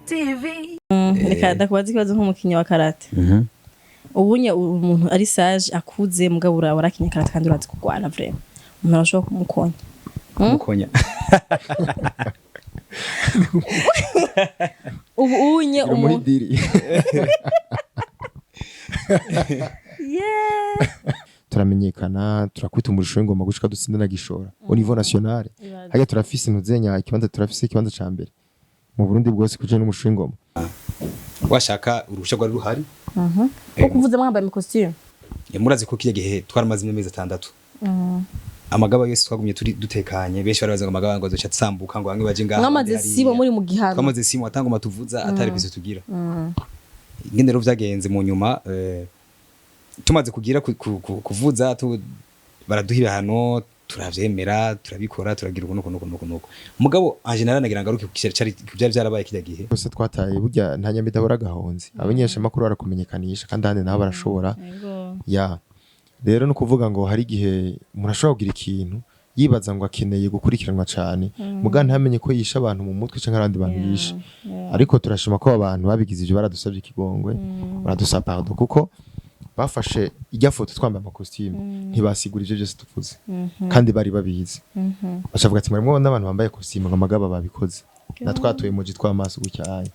TV. Reka ndakubaza ikibazo nk'umukinyi wa karate. Ubunye umuntu ari sage akuze, mugabo warakinye karate kandi urazi kurwana, vraiment umuntu arashobora kumukonya. Kumukonya? Ubu unye Uri muri umuntu diri. Turamenyekana, turakwita umurisho w'ingoma gushika dutsinda na gishora au niveau national. Harya turafise ntuzenya ikibanza, turafise ikibanza ca mbere mu Burundi bwose kuje n'umurisho w'ingoma. Washaka uruhusha rwari ruhari. Ko kuvuze mwambaye amakositimu. Murazi ko kiriya gihe twaramaze amezi 6, amagaba yose twagumye turi dutekanye. Benshi bari bazi ngo amagaba ngo azoca asambuka, ngo bamwe baje ngaha, Mwamaze abandi hariya. sibo muri mu gihano. Twamaze sibo atangoma tuvuza, atari bizo tugira. Ingene rero vyagenze mu nyuma, tumaze kugira kuvuza baraduha ibihano, turavyemera, turabikora, turagira uku nuku nuku nuku nuku. Mugabo en général nagira ngaruke ku vyari vyarabaye kirya gihe. Bose twataye burya nta nyamidahora gahonze, abamenyesha makuru barakumenyekanisha kandi ahandi naho barashobora. Ya rero no kuvuga ngo hari igihe umuntu ashobora kugira ikintu yibaza ngo akeneye gukurikiranwa cyane, muga ntamenye ko yishe abantu mu mutwe canke abandi bantu yishe. Ariko turashima ko abantu babigize ivyo baradusabye ikigongwe, baradusaba pardon, kuko bafashe ijya foto twambaye amakositimu, ntibasigura ivyo byose tuvuze kandi bari babizi. Bacavuga ati: "Mwarimwo n'abantu bambaye kositimu ngo amagaba babikoze na twatuye emoji tw'amaso gutya." Aya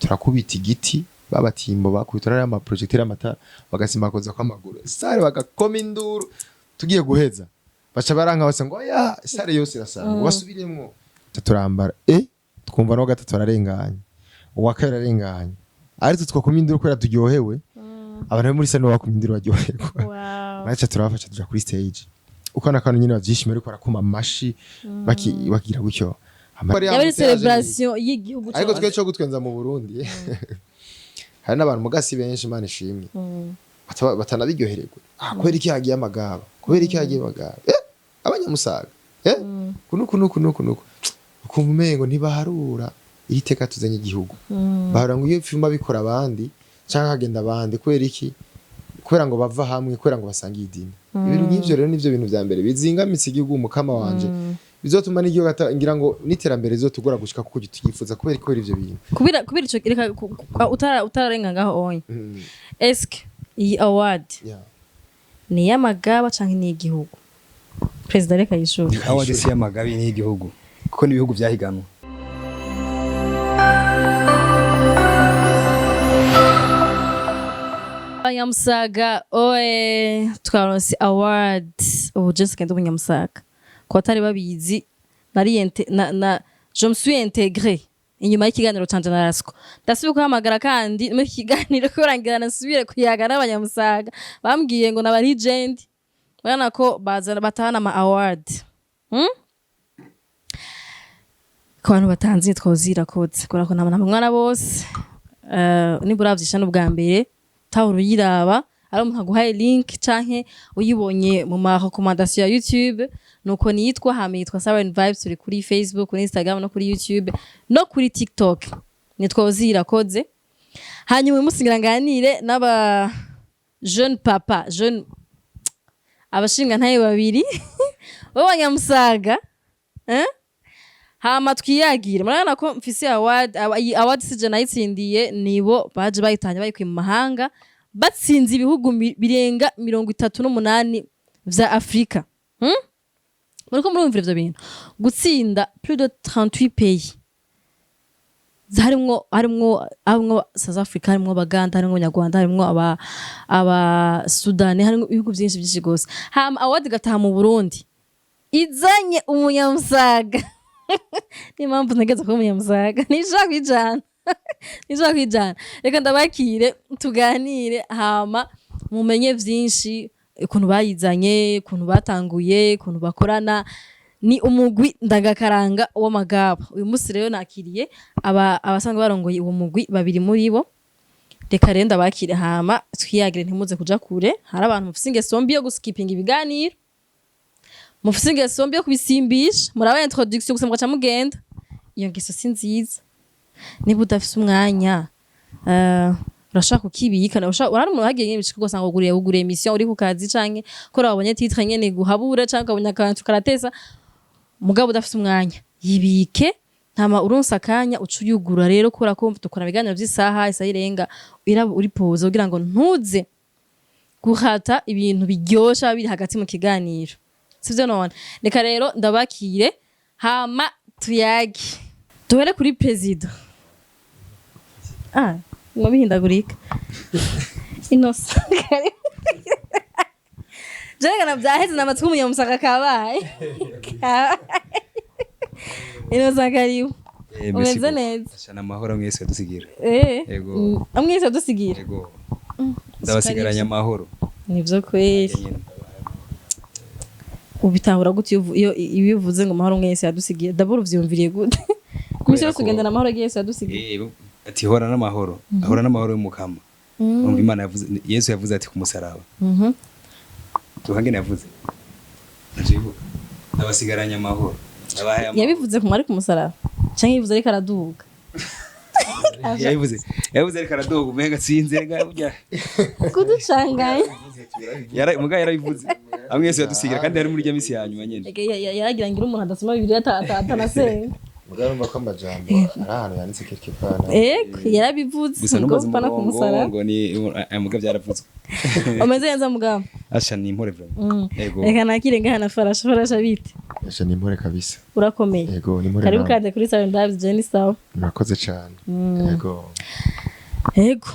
turakubita igiti babatimbo bakubita ariya ama projecteur, amatara bagasimbakoza kw'amaguru, salle bagakoma induru. Tugiye guheza baca baranka bose ngo oya, salle yose irasanga ngo basubiremwo. Tuca turambara, twumva n'uwa gatatu ararenganye, uwa kabiri ararenganye, ariko twakoma induru kubera turyohewe. Abantu bo muri salle nibo bakomye induru baryoherwa. Naca turabafasha tuja kuri stage, uko na nyine bavyishimiye, ariko barakoma amashi bakigira gutyo. Yaba ari celebration y'igihugu Ariko cose. twe cyo gutwenza mu Burundi hari n'abantu mugasi benshi, Imana ishimwe, batanabiryohererwa. Ah, kubera iki hagiye amagaba? Kubera iki hagiye amagaba? Abanyamusaga, kunuku nuku nuku nuku, ukumva umengo ntibaharura iri teka tuzanye igihugu. Bahora ngo iyo filime bikora abandi canke hagenda abandi, kubera iki? Kubera ngo bava hamwe, kubera ngo basangiye idini. Ibintu nk'ivyo rero nivyo bintu vya mbere bizingamitse igihugu, umukama wanje, bizotuma n'igihugu ngira ngo n'iterambere rizotugora gushika kuko tuyifuza kubera ivyo bintu. Kubera ico, reka utararenga ngaho onye. Eske iyi award ni iy'amagaba canke ni iy'igihugu? Perezida, reka yishure. Award si y'amagabi, ni y'igihugu, kuko n'ibihugu vyahiganwa. Abanyamusaga oe! Twaronse award. Ubu Jessica ndi umunyamusaga ku batari babizi, nariyente na je me suis intégrée inyuma y'ikiganiro canje na Rasco. Ndasubiye kuhamagara kandi muri iki kiganiro kurangira nasubire kuyaga n'abanyamusaga. Bambwiye ngo naba legend, urabona ko bazana batahana ama award. Ku bantu batanzi twozira koze kubera ko nta mwana bose. Niba uravyisha n'ubwa mbere utahora uyiraba, ari umuntu aguhaye link canke uyibonye mu ma recommandation ya YouTube, nuko niyitwa. Hama yitwa Siren Vibes. Turi kuri Facebook, kuri Instagram no kuri YouTube no kuri TikTok, nitwa Ozira Koze. Hanyuma uyu munsi ngira nganire n'aba jeune papa, jeune abashinga ntaye babiri b'abanyamusaga, eh? Hama twiyagire. Murabona ko mfise award. Iyi award sije nayitsindiye, nibo baje bayitanye, bayikuye mu mahanga, batsinze ibihugu birenga 38 vya Afrika. Muriko murumvira ivyo bintu, gutsinda plus de 38 pays, harimwo South Africa, harimwo Abaganda, harimwo Abanyarwanda, harimwo aba Sudani, harimwo ibihugu byinshi byinshi gose. Hama award igataha mu Burundi izanye umunyamusaga. Niyo mpamvu ntegeza kuba umunyamusaga, nishaka kwijana, nishaka kwijana. Reka ndabakire tuganire, hama mumenye vyinshi, ukuntu bayizanye, ukuntu batanguye, ukuntu bakorana. Ni umugwi ndagakaranga w'amagaba. Uyu munsi rero nakiriye aba abasanzwe barongoye uwo mugwi, babiri muri bo. Reka rero ndabakire hama twiyagire. Ntimuze kuja kure. Hari abantu mufise ingeso mbi yo guskipinga ibiganiro, mufise ingeso mbi yo kubisimbisha, muraba introduction gusa mugaca mugenda. Iyo ngeso si nziza. Niba udafise umwanya, urashaka kukibika. Urari umuntu hagiye nyene bishika ugasanga uguriye mission uri ku kazi, canke ko wabonye titre nyene guhabura, canke ukabonye akantu karatesa, mugabo udafise umwanya, yibike. Ntama uronsa akanya uca uyugura rero, kubera ko dukora ibiganiro vy'isaha, isaha irenga, iraba uri pause kugira ngo ntuze guhata ibintu biryosha biri hagati mu kiganiro, sivyo? None reka rero ndabakire, hama tuyage. Duhere kuri perezida. Ah, ngo bihindagurika. Innocent, jerekana vyaheze n'amatwi umunyamusaga kabaye. Innocent, karibu. Merci Umeze beaucoup. neza? Ashana amahoro mwese dusigira. Yego. Amwese dusigira. Yego. Ndabasigaranye amahoro. Nivyo kweri. Nyene. Ubitahura gute iyo uvuze ngo amahoro mwese yadusigiye? D'abord uvyumviriye gute? Imisi yose ugendana amahoro Yesu yadusigiye. Ati hora n'amahoro. Ahora n'amahoro y'umukama. Urumva Imana yavuze, Yesu yavuze ati ku musaraba. Tuhangene yavuze. Ndavyibuka. Ndabasigaranye amahoro. Ndabahaye amahoro. Yabivuze ku mwari ku musaraba canke yabivuze ariko araduga? Yabivuze ariko araduga, umenga sinze ga burya. Kuducanganya. Yara muga yarabivuze. Amwe Yesu yadusigira kandi yari muri rya misi ya nyuma nyene. Ege, yaragira ngira umuntu adasoma Bibiliya atanasenga. Mugabo urumva ko amajambo ari ahantu yanditse quelque part. Ego, yarabivuze. Gusa ngo numbaze pana ku umurongo musaraba. Ngo ni muga byaravuzwe. Umeze neza mugabo? Asha, ni impore vraiment. Yego. Reka nakire ngaha na Farasha. Farasha, bite? Asha, ni impore kabisa. Urakomeye? Yego, ni impore. Karibu. Namwe. Kande kuri Salon Ndabs, Jenny, sawa? Murakoze cyane, yego. Ego,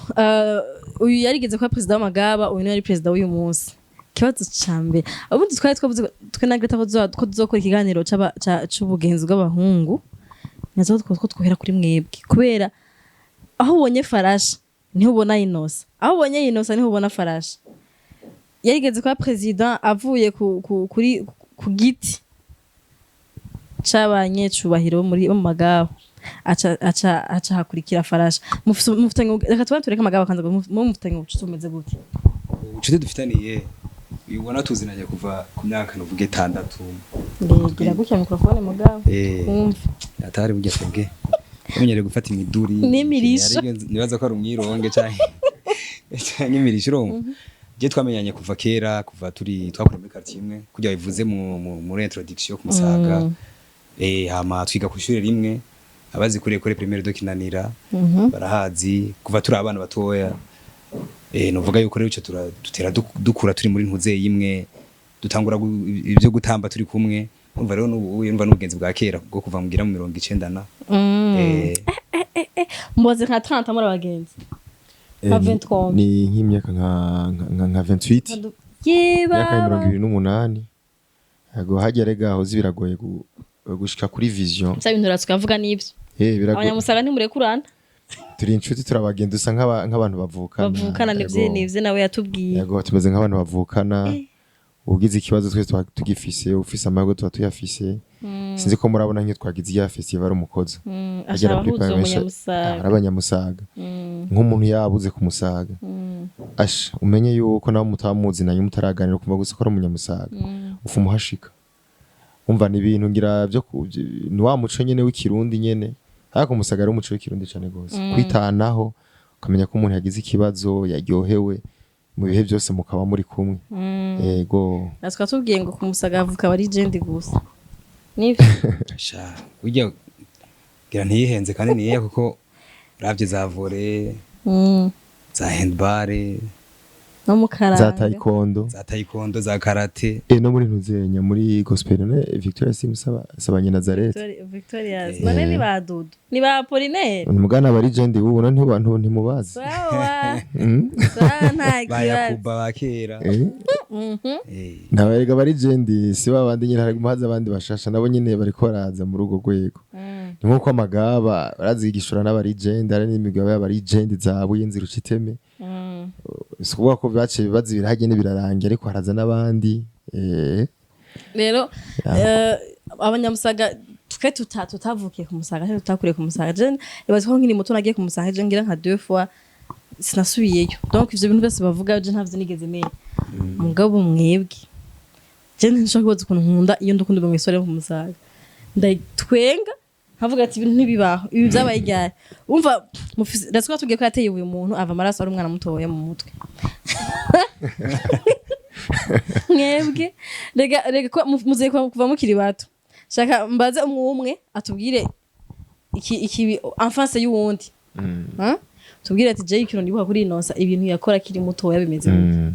uyu yarigeze kuba perezida w'amagaba, uyu niwe yari perezida w'uyu munsi. Ikibazo ca mbere, ubundi twari twavuze twe na Greta ko tuzokora ikiganiro c'ubugenzi bw'abahungu, nazo ko twohera kuri mwebwe, kubera aho ubonye Farasha niho ubona Inosa, aho ubonye Inosa niho ubona Farasha. Yarigeze kuba perezida, avuye ku giti c'abanyecubahiro muri bo mu magabo, aca hakurikira Farasha. Mufitanye, reka tuba tureke amagabo kanza, mu mufitanye ubucuti bumeze gute? Ubucuti dufitaniye, ubona tuzinanye kuva ku myaka nuvuga 6. Ngira gutya microphone mugabo. Wumve. Atari burya twebwe bamenyereye gufata imiduri N'imirisho. Nibaza ko ari umwironge canke imirisho. Urumva je twamenyanye kuva kera, kuva turi twakora muri quartier imwe kugira bivuze muri introduction ku Musaga. Hama twiga ku ishure rimwe, abazi kuri école primaire de Kinanira barahazi, kuva turi abana batoya. Novuga yuko rero ico dutera dukura turi muri ntuze imwe, dutangura ibyo gutamba turi kumwe. Umva rero n'ubu urumva n'ubugenzi bwa kera bwo kuva mugira mu 90 na Mboze nka 30 muri abagenzi. Nka 23. Ni nk'imyaka nka 28. Yeba. Imyaka ya 28. Yego, hajya rega hozi biragoye gushika kuri vision. Vya bintu tukavuga n'ivyo. Biragoye. Abanyamusaga ntimurekurana. Turi inshuti, turabagenda, usa nk'abantu bavukana. Bavukana nivyo. Yego. Nivyo nawe yatubwiye. Yego, tumeze nk'abantu bavukana. Ugize ikibazo twese tuba tugifise, ufise amahirwe tuba tuyafise. Sinzi ko murabona nk'iyo twagize iya festival umukozo. Ashaka abahuza umunyamusaga. Ari abanyamusaga. Nk'umuntu yabuze ku Musaga, asha umenye yuko nawe mutamuzi nanyu mutaraganira, kumva gusa ko ari umunyamusaga, ufu umuhashika. Umva ni ibintu ngira byo ni wa muco nyene w'ikirundi nyene, ariko Umusaga ari umuco w'ikirundi cane gose, kwitanaho, ukamenya ko umuntu yagize ikibazo, yaryohewe, mu bihe byose mukaba muri kumwe. Yego. Natwe tubwiye ngo ku Musaga havuka aba legend gusa, nivyo? Sha, burya ngira ntiyihenze kandi niyeya, kuko uravye za volley, za handball, no mu karanga. Za taekwondo. Za taekwondo, za karate. No muri ntuzenya muri gospel ne Victoria Simusaba sabanye Nazareth. Victorias none ni ba Dudu, ni ba Apollinaire. Umugana aba legend ubu none ntimubazi. Sawa sawa, nta Ba kibazo. Yakuba ba kera. Ntabarega aba legend si ba bandi nyine, hari haza abandi bashasha nabo nyine bariko baraza muri urwo rwego. Ni nkuko amagaba barazigishura n'aba legend, hari n'imigabo y'aba legend za Buyenzi, Ruciteme. Si ukuvuga ko baciye bazibira hagene birarangira, ariko haraza n'abandi. Rero abanyamusaga twe tutavukiye ku Musaga cyangwa tutakuriye ku Musaga, je nibaza ko nkiri muto nagiye ku Musaga, je ngira nka deux fois, sinasubiyeyo. Donc ivyo bintu byose bavuga je ntavyo nigeze menya. Mugabo mwebwe, je ntishobora kubaza ukuntu nkunda iyo ndukunda mu isore ku Musaga, ndayitwenga nkavuga ati ibintu ntibibaho, ibi byabaye ryari? Umva mufise ratwa tubwiye ko yateye uyu muntu ava amaraso ari umwana mutoya mu mutwe. Mwebwe rega ko muziye kuva mukiri bato. Shaka mbaze umwe umwe atubwire. iki enfance y'uwundi. Hein? Tubwire ati je ikintu ndibuka kuri Innocent, ibintu yakora akiri mutoya bimeze gute.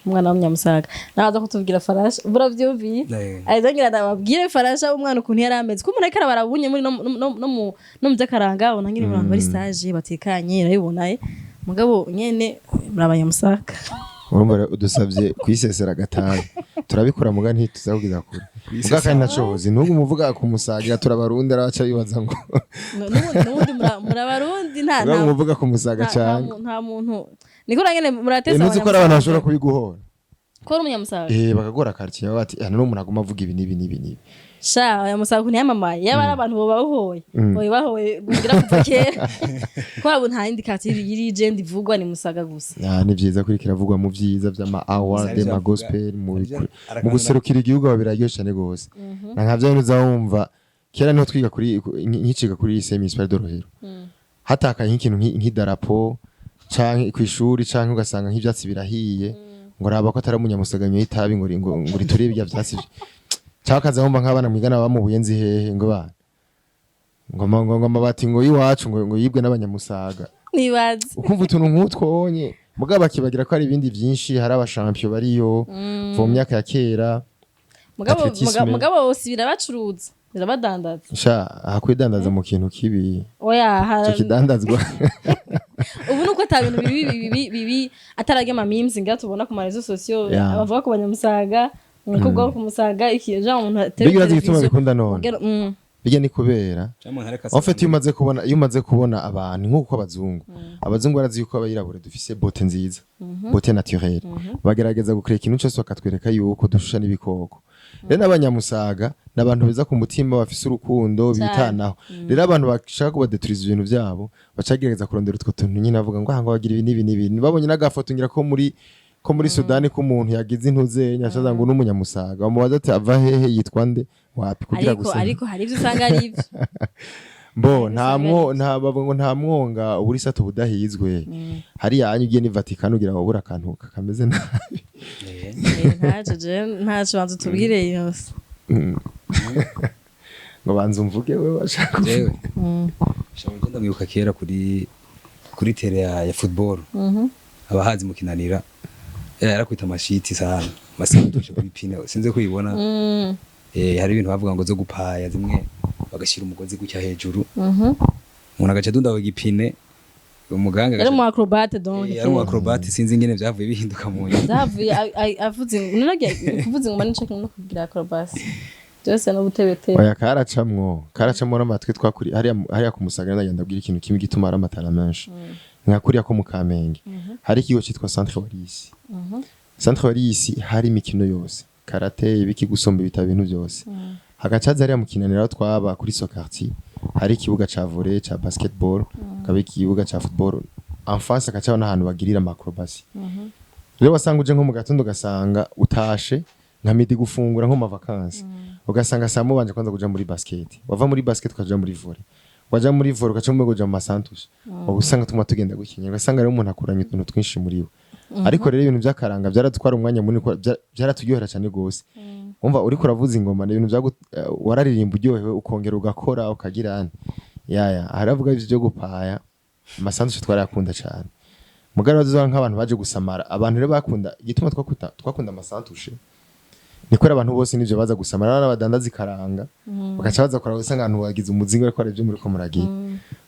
Umwana w'umunyamusaga naza kutubwira Farasha, buravyumviye? Ahita ndababwire Farasha umwana ukuntu yari ameze, ko umuntu ariko arabarabunye muri no mu by'akaranga, abona nyine abantu bari sage, batekanye, urabibona mugabo nyene muri abanyamusaga. Urumva rero udusabye kuyisesera agatabi, turabikora muga ntituzakugeza kure muga, kandi nacohozi ntugu umuvuga kumusagira turabarundi, arabaca bibaza ngo N'ubundi muri abarundi nta muga umuvuga kumusaga cyane. Nta muntu niko nyene muratesa. Ntuzi ko hari abantu bashobora kubiguhora. Ko ari umunyamusaga. Bakagora quartier bati hano n'umuntu aguma avuga ibi n'ibi n'ibi n'ibi. Sha, abanyamusaga ukuntu yamamaye, yaba ari abantu bobahoye bobahoye kugira kuva kera, ko abo nta yindi quartier iri legend ivugwa, ni Musaga gusa. Ah, ni vyiza kuri kiravugwa mu vyiza vy'ama award Hari ma ivyo gospel mu hari ivyo mu guserukira igihugu aba biraryoshe cyane gose. Na nka vya bintu uzawumva kera niho twiga kuri nkiciga kuri lycée municipal de Rohero, hatakaye nk'ikintu nk'idarapo canke kw'ishuri, canke ugasanga nk'ivyatsi birahiye, ngo raba ko atari umunyamusaga nyoye itabi, ngo riturebe ibya vyatsi, cyangwa akaza wumva nk'abana mwigana baba mu Buyenzi hehe, ngo bana ngo amabati ngo y'iwacu ngo yibwe n'abanyamusaga. Nibaze. Ukumva utuntu nk'utwonye, mugabo bakibagira ko hari ibindi byinshi, hari abashampiyo bariyo kuva mu myaka ya kera. Mugabo Athlétisme. Mugabo bose birabacuruza, birabadandaza. Sha, ahakwidandaza mu kintu kibi. Oya. Ico kidandazwa. Ubu nuko ata bintu bibi bibi bibi atararya ama memes ngaho tubona ku ma réseaux sociaux bavuga ku banyamusaga, umukobwa wo kumusaga iki jean umuntu atera Mbega urazi igituma televiziyo, bikunda none? Bijya ni kubera Cyangwa umuntu areka en fait iyo umaze kubona abantu nk'uko abazungu barazi yuko abayirabure dufise beauté nziza, beauté naturelle, bagerageza gukora ikintu cyose bakatwereka yuko dushusha n'ibikoko. Rero n'abanyamusaga ni abantu beza ku mutima, bafise urukundo, bitanaho. Rero abantu bashaka kubadeturiza ibintu byabo bacagerageza kurondera utwo tuntu nyine, avuga ngo aha ngo bagira ibi n'ibi n'ibi, babonye n'agafoto ngira ko muri Sudani k'umuntu yagize intuzenya, ashaza ngo n'umunyamusaga, bamubaza ati ava hehe, yitwa nde, wapi kugira Ariko gusa. Ariko hari ibyo usanga ari ibyo. Bo nta Usanga mwo nta bavuga ngo nta mwonga ubura isato budahizwe. Hariya hanyu ugiye ni Vatican ugira ngo wabura akantu kameze nabi. Ntaco je ntaco, banza utubwire yose. Ngo banza umvuge we bashaka. Jewe shobora ndamwibuka kera kuri terrain ya football, abahazi mu Kinanira, yarakwita amashiti sana, masantushe kuri pine, sinze kuyibona. Hari ibintu bavuga ngo zo gupaya, zimwe bagashyira umugozi gutya hejuru, umuntu agaca adunda ku gipine, umuganga Yari mu acrobate donc. Yari mu acrobate, sinzi ingene vyavuye bihinduka mu nyuma. Zavuye avuze none kuvuza ingoma nico kimwe no kugira acrobatie, byose no butebetebe. Oya, karacamwo n'amatwi twakuri hariya ku Musaga. Ndagenda ndabwira ikintu kimwe gituma hari amatara menshi nka kuriya ko mu Kamenge. Hari ikigo cyitwa Centre Wallis. Centre Wallis hari imikino yose, karate, ibiki, gusomba ibitabo, ibintu byose. Hagacaza hariya mu Kinanira aho twaba kuri so quartier, hari ikibuga ca volley, ca basketball, hakaba ikibuga ca football, en face hagaca n'ahantu bagirira ama acrobatie. Rero wasanga uje nko mu gatondo, ugasanga utashe nka midi gufungura nko mu vacances, ugasanga saa mubanje kwanza kuja muri basket, wava muri basket ukaja muri volley, waja muri volley ugaca mu kuja mu masantushe, uba usanga tuma tugenda gukinya, ugasanga rero umuntu akuranye utuntu twinshi muri we. Ariko rero ibintu by'akaranga byaradutwara umwanya munini, kuko byaraturyohera cyane gose. Umva, uriko uravuza ingoma ni ibintu wararirimba uryohewe, ukongera ugakora ukagira ane yaya haravuga ivyo byo gupaya amasantushe, twarayakunda cyane. Mugabo bazoza nk'abantu baje gusamara, abantu rero bakunda igituma twakunda amasantushe ni kubera abantu bose nivyo baza gusamara, n'abadandaza ikaranga bagaca baza kuraba, usanga abantu bagize umuzingo ariko hari ibyo muriko muragira.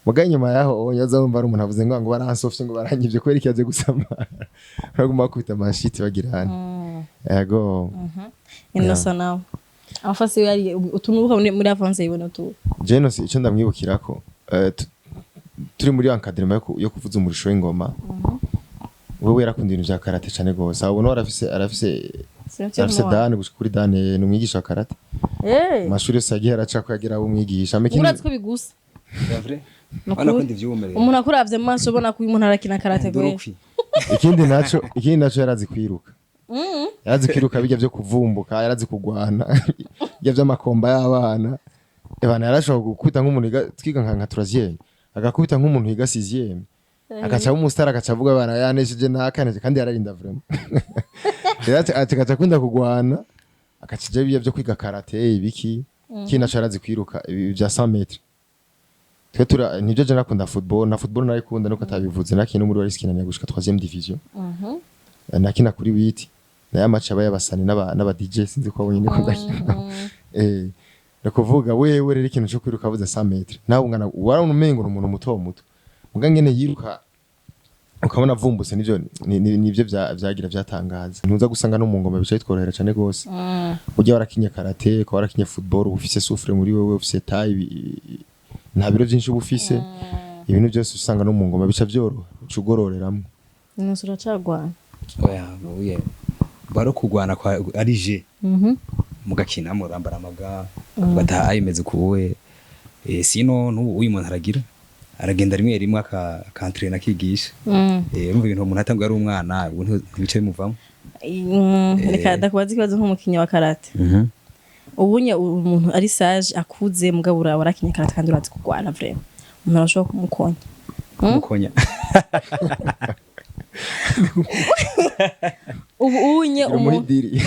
Mugabo inyuma yaho yaza wumva ari umuntu avuze ngo baransofye, ngo baranyivye kubera iki yaje gusamara, baraguma bakubita amashiti bagira hano yego. Innocent nawe enfance yari utuntu muri enfance yibona tu? Jenos icyo ndamwibukirako, turi muri encadrement yo kuvuza umurisho w'ingoma, wewe yarakunda ibintu vya karate cane gose. Abo ubona arafise dan gushika kuri dan, ni umwigisha wa karate. Amashuri yose yagiye araca ko yagira abo umwigisha. Ama ikindi- Urazi ko bigusa. C'est vrai. Ni Urabona ko ukuri. ndivyumereye. Umuntu akuravye mu maso ubona ko uyu muntu arakina karate gwe. Ndurukwi. Ikindi naco yarazi kwiruka, yarazi kwiruka bijya byo kuvumbuka, yarazi kugwana bijya by'amakomba y'abana. Ebana yarashobora gukubita nk'umuntu twiga nka troisième, agakubita nk'umuntu yiga sixième, agaca aba umustar, agaca avuga bana yanesheje nakaneje, kandi yararinda vraiment. Rero ati agaca akunda kugwana, agaca ija bijya byo kwiga karate ibiki. Ikindi naco yarazi kwiruka ibi bya 100 mètres. Twe tura nibyo, je nakunda football, na football narikunda, nuko atabivuze. Nakina muri wari skinanya gushika 3e division. Nakina kuri 8 naye match aba yabasani n'aba DJ, sinzi ko abonye niko ndakina. Ni kuvuga wewe rero ikintu cyo kwiruka avuze 100 mètres, nawe ungana warabona umengo ni umuntu muto muto, muga ngene yiruka ukabona avumbutse. Nivyo nivyo vyagira vyatangaza. Ntuza gusanga no mu ngoma bicaye tworohera cyane gose. Ujya warakinye karate, ukaba warakinye football, uba ufise souffle muri wewe, ufise taille, nta biro byinshi uba ufise, ibintu byose usanga no mu ngoma bica byoroha, uca ugororeramwo. Innocent, uracagwana? Oya, uye baro kugwana kwa ari je mugakina murambara amaga ugataha ayimeze kuwe. Sino n'ubu uyu muntu aragira aragenda rimwe rimwe akantrena, akigisha. Urumva ibintu umuntu atanguye ari umwana, ubu ntibice bimuvamo. Reka ndakubaza ikibazo nk'umukinnyi wa karate. Ubunye umuntu ari sage akuze, mugabo warakinye karate kandi urazi kurwana, vraiment umuntu arashobora kumukonya? Kumukonya? Ubu unye Gira umuntu umuhidiri.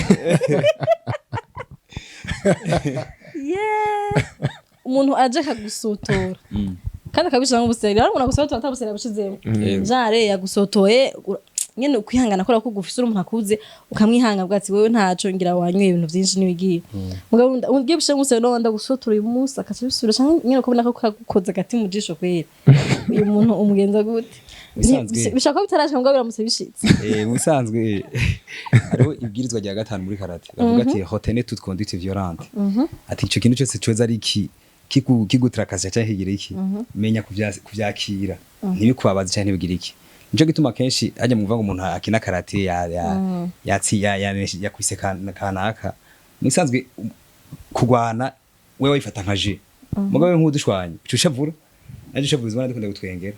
Yeah. Umuntu aje akagusotora kandi akabishira nk'ubuseri, rero umuntu agusotora atabuseri abushizemo, genre yagusotoye nyene ukwihangana kubera ko ugufise uri umuntu akuze, ukamwihanga bwatsi wewe ntaco ngira wanyoye ibintu vyinshi niwigiye, mugabo ugiye gushira nk'ubuseri no ndagusotora uyu munsi akaca bisubira, canke nyene ukabona ko kagukoze agati mu jisho kwera, uyu muntu umugenza gute? Bisanzwe. Bishobora kuba bitarashika, mugabo biramutse bishitse. Mu bisanzwe hariho ibwirizwa rya gatanu muri karate bavuga ati: "Retenez toute conduite violente." Ati ico kintu cyose coza ari iki kigutrakaza canke kigira iki, menya kuvyakira, ntibikubabaze canke ntibigire iki. Nico gituma kenshi ajya muvuga ngo umuntu akina karate ya ya yatsi ya ya yakwise kanaka. Mu bisanzwe kugwana wewe wifata nka je, mugabo we nk'udushwanye uca ushavura, naje ushavura ubona dukunda gutwengera.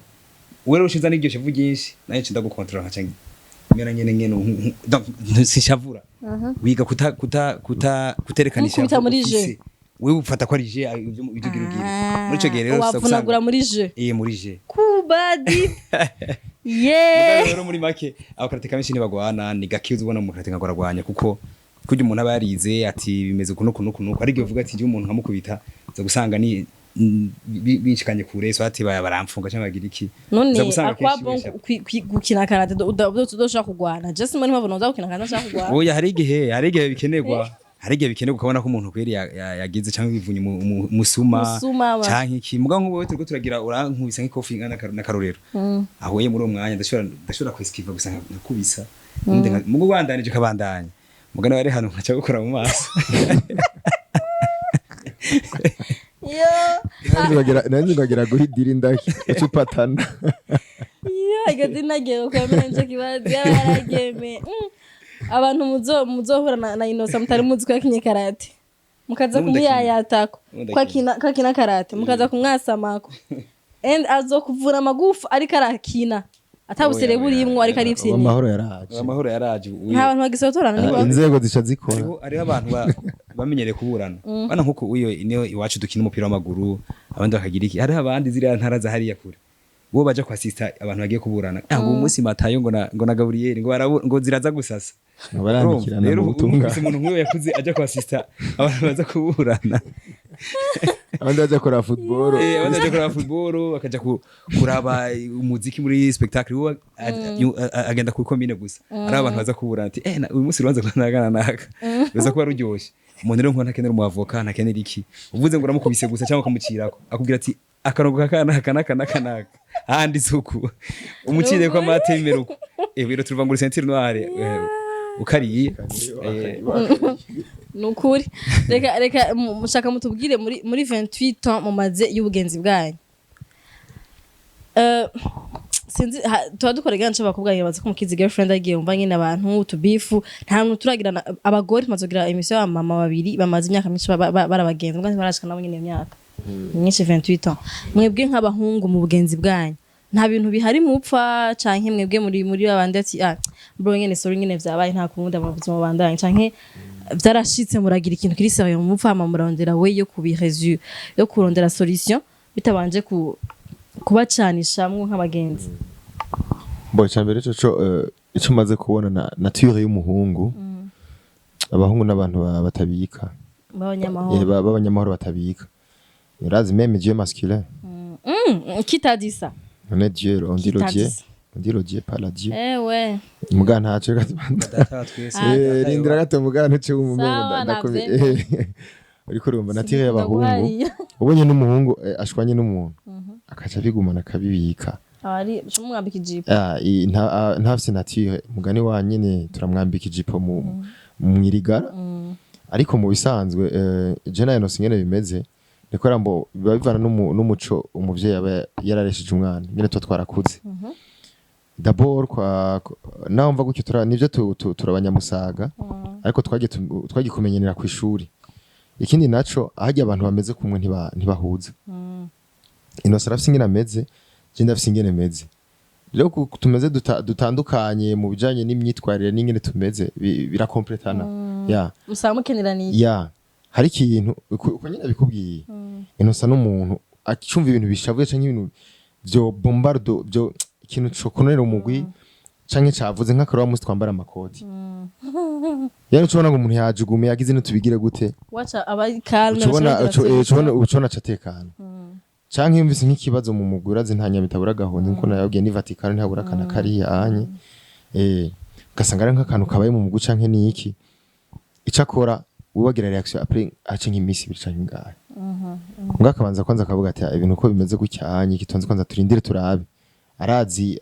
Wewe rero ushiza n'iryo shavu ryinshi, naje nca ndagukontorora nkaca mera nyene nyene donc sinshavura. Wiga kuta kuta kuta kuterekana Nkukubita ishavu muri ufise. je. Wewe ufata ko ari je ibyo ugira ugire muri ico gihe rero uza wavunagura muri je. Muri je. Kubadi ye. Mugabo rero muri make abakarateka benshi ntibagwana, ni gake uza ubona mu karateka ngo aragwanya, kuko kurya umuntu aba yarize ati bimeze uku nuku nuku nuku. Ariko uvuga ati umuntu nkamukubita, uza gusanga ni binshikanye kure, so ati baya baramfunga cyangwa bagira iki. None Uza gusanga akwa kenshi bon bisha- gukina karate udoshaka kugwana, just muri mpamvu noza gukina karate ndashaka kugwana. Oya, hari igihe bikenerwa, hari igihe bikenerwa ukabona ko umuntu kweri yagize cyangwa yivunye umusuma Umusuma, canke iki. Mugabo nk'ubu wewe turiko turagira urankubisa nk'ikofi ingana n'akarorero, aho ye muri uwo mwanya ndashobora kwesikiva gusa nkakubisa. Mugo wandanije kabandanya mugana wari hano nkaca gukora mu maso. Yo. Nanjye ngagera guhidira indaki uca upatana. Yo igazina nagiye kwemera nico kibazo yarageme. Abantu muzohura na Innocent mutari muzi ko yakinye karate, mukaza N'ubu ndakina. kumuyayatako N'ubu ko akina, ko akina karate, mukaza kumwasamako and azokuvura amagufa ariko arakina atabusere Oya, oya, burimwo ariko oya. arifyinira. Amahoro yaraje. Amahoro yaraje uyu. Nta bantu bagisotorana nibo. Inzego zica zikora. Hariho abantu bamenyereye kuburana bana nkuko uyo niyo iwacu dukina umupira w'amaguru, abandi bakagira iki. Hariho abandi ziriya ntara za hariya kure bo baja kwasista abantu bagiye kuburana. Ngo uyu munsi Matayo ngo na Gaburiyeri ngo ngo ziraza gusasa. Ngo barandikirana Rero mu butungane. ubu umuntu nk'uyo yakuze aja kwasista abantu baza kuburana. Abandi baja kuraba football. Abandi baja kuraba football, bakaja kuraba umuziki muri spectacle, we agenda ku komine gusa ari abantu baza kuburana ati uyu munsi urubanza rwa naka na naka ruza kuba ruryoshe. Umuntu rero nk'uwo ntakenera umuavoka, ntakenera iki. Uvuze ngo uramukubise gusa cyangwa ukamucirako, akubwira ati akarongo kaka naka naka naka handitse uku, umucire ko amate bimera uku. Rero turuva ngo ceinture noire ukariye. Ni ukuri, reka mushaka mutubwire muri 28 ans mumaze y'ubugenzi bwanyu. Sinzi tuba dukora iganiro c'abakobwa, nkibaza ko mukizi girlfriend agiye wumva nyine abantu utubifu nta muntu turagirana. Abagore tumaze kugira émission y'abamama babiri bamaze imyaka myinshi barabagenzi, mbwa ntibarashika nabo nyine imyaka myinshi 28 ans. Mwebwe nk'abahungu mu bugenzi bwanyu nta bintu bihari mupfa, canke mwebwe muri babandi ati: "Ah bro, nyene sorry, nyene vyabaye, nta kundi, amabuzima bandanye," canke vyarashitse muragira ikintu kiri sérieux mupfa, hama murarondera we yo kubiresu yo kurondera solution bitabanje ku kubacanishamwo nk'abagenzi? Bo icambere cyo ico maze kubona na nature y'umuhungu, abahungu n'abantu batabika. B'abanyamahoro. B'abanyamahoro batabika. Urazi même Dieu masculin. Qui t'a dit ça? None Dieu, on dit le Qui t'a Dieu. dit ça? On dit le Dieu, pas la Dieu. Eh ouais. Muga ntaco, reka Data wa twese. Ah. Eh, rindira gato, muga ntuce wumumengo. Sawa, Ndakubi. navyemeye. Uriko urumva nature y'abahungu. Ndaguhariye. Ubonye n'umuhungu ashwanye n'umuntu, akaca abigumana, akabibika. Abari umwambika ijipo. Ah, ntafise nature, mugani wa nyene turamwambika ijipo mu mwirigara. Ariko mu bisanzwe, je nayo nose ingene bimeze niko rambo biba bivana n'umuco umuvyeyi aba yararesheje umwana, ingene tuba twarakuze. D'abord kwa naho mva gutyo nivyo turabanyamusaga, ariko twagiye twagiye kumenyenera ku ishuri. Ikindi naco, ahajya abantu bameze kumwe ntibahuza. Innocent arafise ingene ameze, je ndafise ingene meze. Rero tumeze dutandukanye mu bijanye n'imyitwarire n'ingene tumeze, birakompletana ya. Musaba mukeneraniye. Ya, hari ikintu uko nyine bikubwiye. Innocent n'umuntu acumva ibintu bishavuye canke ibintu vyo bombardo, byo ikintu co kunonera umugwi canke cavuze nk'akarora musi twambara amakoti. Yani ucubona ngo umuntu yajugumiye, yagize ntitubigire gute. Waca aba ari calme. Ucubona acatekana, canke yumvise nk'ikibazo mu mugwi. Urazi nta nyama itabura agahonze, nkuko nayabwiye, ni Vatikano ntihabura akana kariya anye. Ugasanga ari nk'akantu kabaye mu mugwi canke niki, ico akora wibagira reaction après ace nk'imisi 2 canke ingahe, mbwa akabanza kwanza akavuga ati: "Ah, ibintu uko bimeze gutya anye kitonze, kwanza turindire turabe." Arazi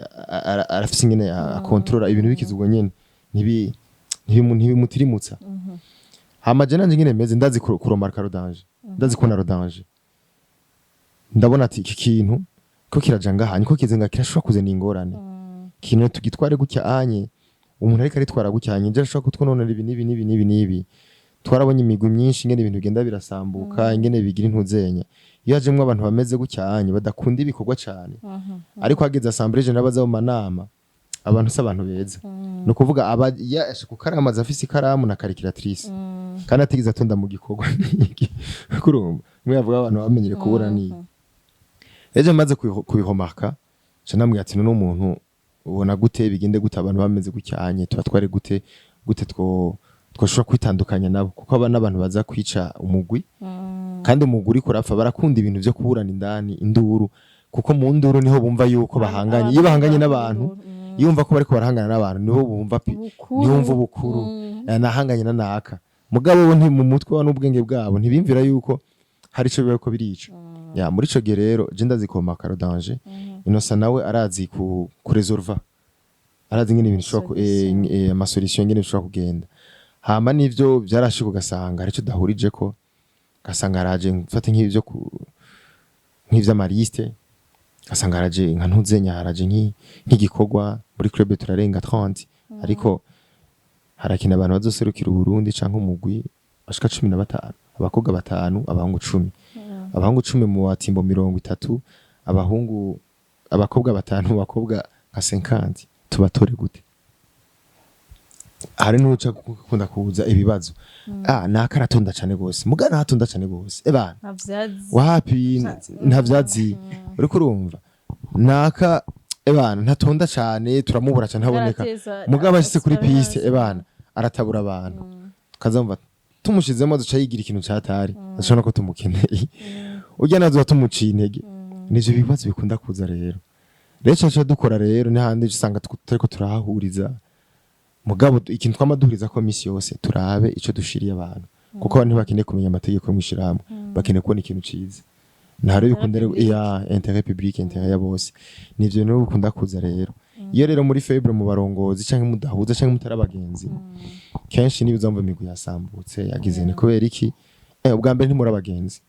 arafise ingene akontorora ibintu bikize ubwo nyene, ntibimutirimutsa. Hama je nanje ingene meze, ndazi kuromarka le danger, ndazi kubona le danger. Ndabona ati iki kintu ko kiraja ngaha, niko kize nga kirashobora kuzana ingorane, kintu tugitware gutya anye, umuntu ariko aritwara gutya anye, nje arashobora kutwononera ibi n'ibi n'ibi n'ibi n'ibi. Twarabonye imigwi myinshi ingene ibintu bigenda birasambuka, ingene bigira intuzenya iyo hajemwo abantu bameze gutya anye, badakunda ibikorwa cane. Ariko hageze assemblée générale, baza mu manama, abantu si abantu beza. Ni ukuvuga aba yashe ku karamu, aza afise ikaramu na calculatrice, kandi atigeze atonda mu gikorwa. N'iki kurumva mwe yavuga abantu bamenyere kubura ni ejo maze kubihomaka, ca namubwira ati: "None umuntu ubona gute, bigende gute? Abantu bameze gutyanye tubatware gute? Gute twoshobora kwitandukanya nabo?" Kuko aba n'abantu baza kwica umugwi, kandi umugwi uriko urapfa. Barakunda ibintu vyo kuburana indani, induru, kuko mu nduru niho bumva yuko bahanganye. Iyo bahanganye n'abantu, iyo bumva ko bariko barahangana n'abantu, niho bumva Ubukuru. Niho bumva ubukuru. Nahanganye na naka. Mugabo bo mu mutwe wa n'ubwenge bwabo ntibimvira yuko hari ico biba ko birica. Ya, muri ico gihe rero je ndazi komaka le danger. Innocent nawe arazi ku kuresolva, arazi ingene ibintu bishobora amasolution, ingene bishobora kugenda. Hama nivyo vyarashika, ugasanga hari ico dahurijeko, ugasanga haraje mfate nk'ivyo nk'ivy'amaliste, ugasanga haraje nka ntuzenya, haraje nk'igikorwa muri club turarenga 30, ariko harakina abantu bazoserukira Uburundi canke umugwi bashika 15, abakobwa batanu, abahungu 10. Abahungu 10 mu batimbo 30, abahungu, abakobwa batanu, abakobwa nka 50, tubatore gute? Hari n'uca gukunda kuza ibibazo: "Ah, naka aratonda cane gose." Muga ntatonda cane gose ebana. Ntavyazi. Wapi, ntavyazi. Uriko urumva naka ebana ntatonda cane, turamubura cane, ntaboneka. Arateza- Mugabo ashitse kuri asubira piste, hasi. Ebana aratabura abantu. Kazamva tumushizemo azoca yigira ikintu catari, ashobora ko tumukeneye urya nazo tumuciye intege. Nivyo bibazo bikunda kuza. Rero ico dukora rero n'ahandi usanga turiko turahahuriza, mugabo ikintu twama duhuriza ko misi yose, turabe ico dushiriye abantu, kuko abantu ntibakeneye kumenya amategeko yo mw'ishirahamwe, bakeneye kubona ikintu ciza. Nta rero bikunda rero ya intérêt public, intérêt ya bose. Nivyo rero bikunda kuza. Rero iyo rero muri faible mu barongozi, canke mudahuza, canke mutari abagenzi, kenshi niba uzamva imigwi yasambutse, yagize ni kubera iki? Ubwa mbere ntimuri abagenzi,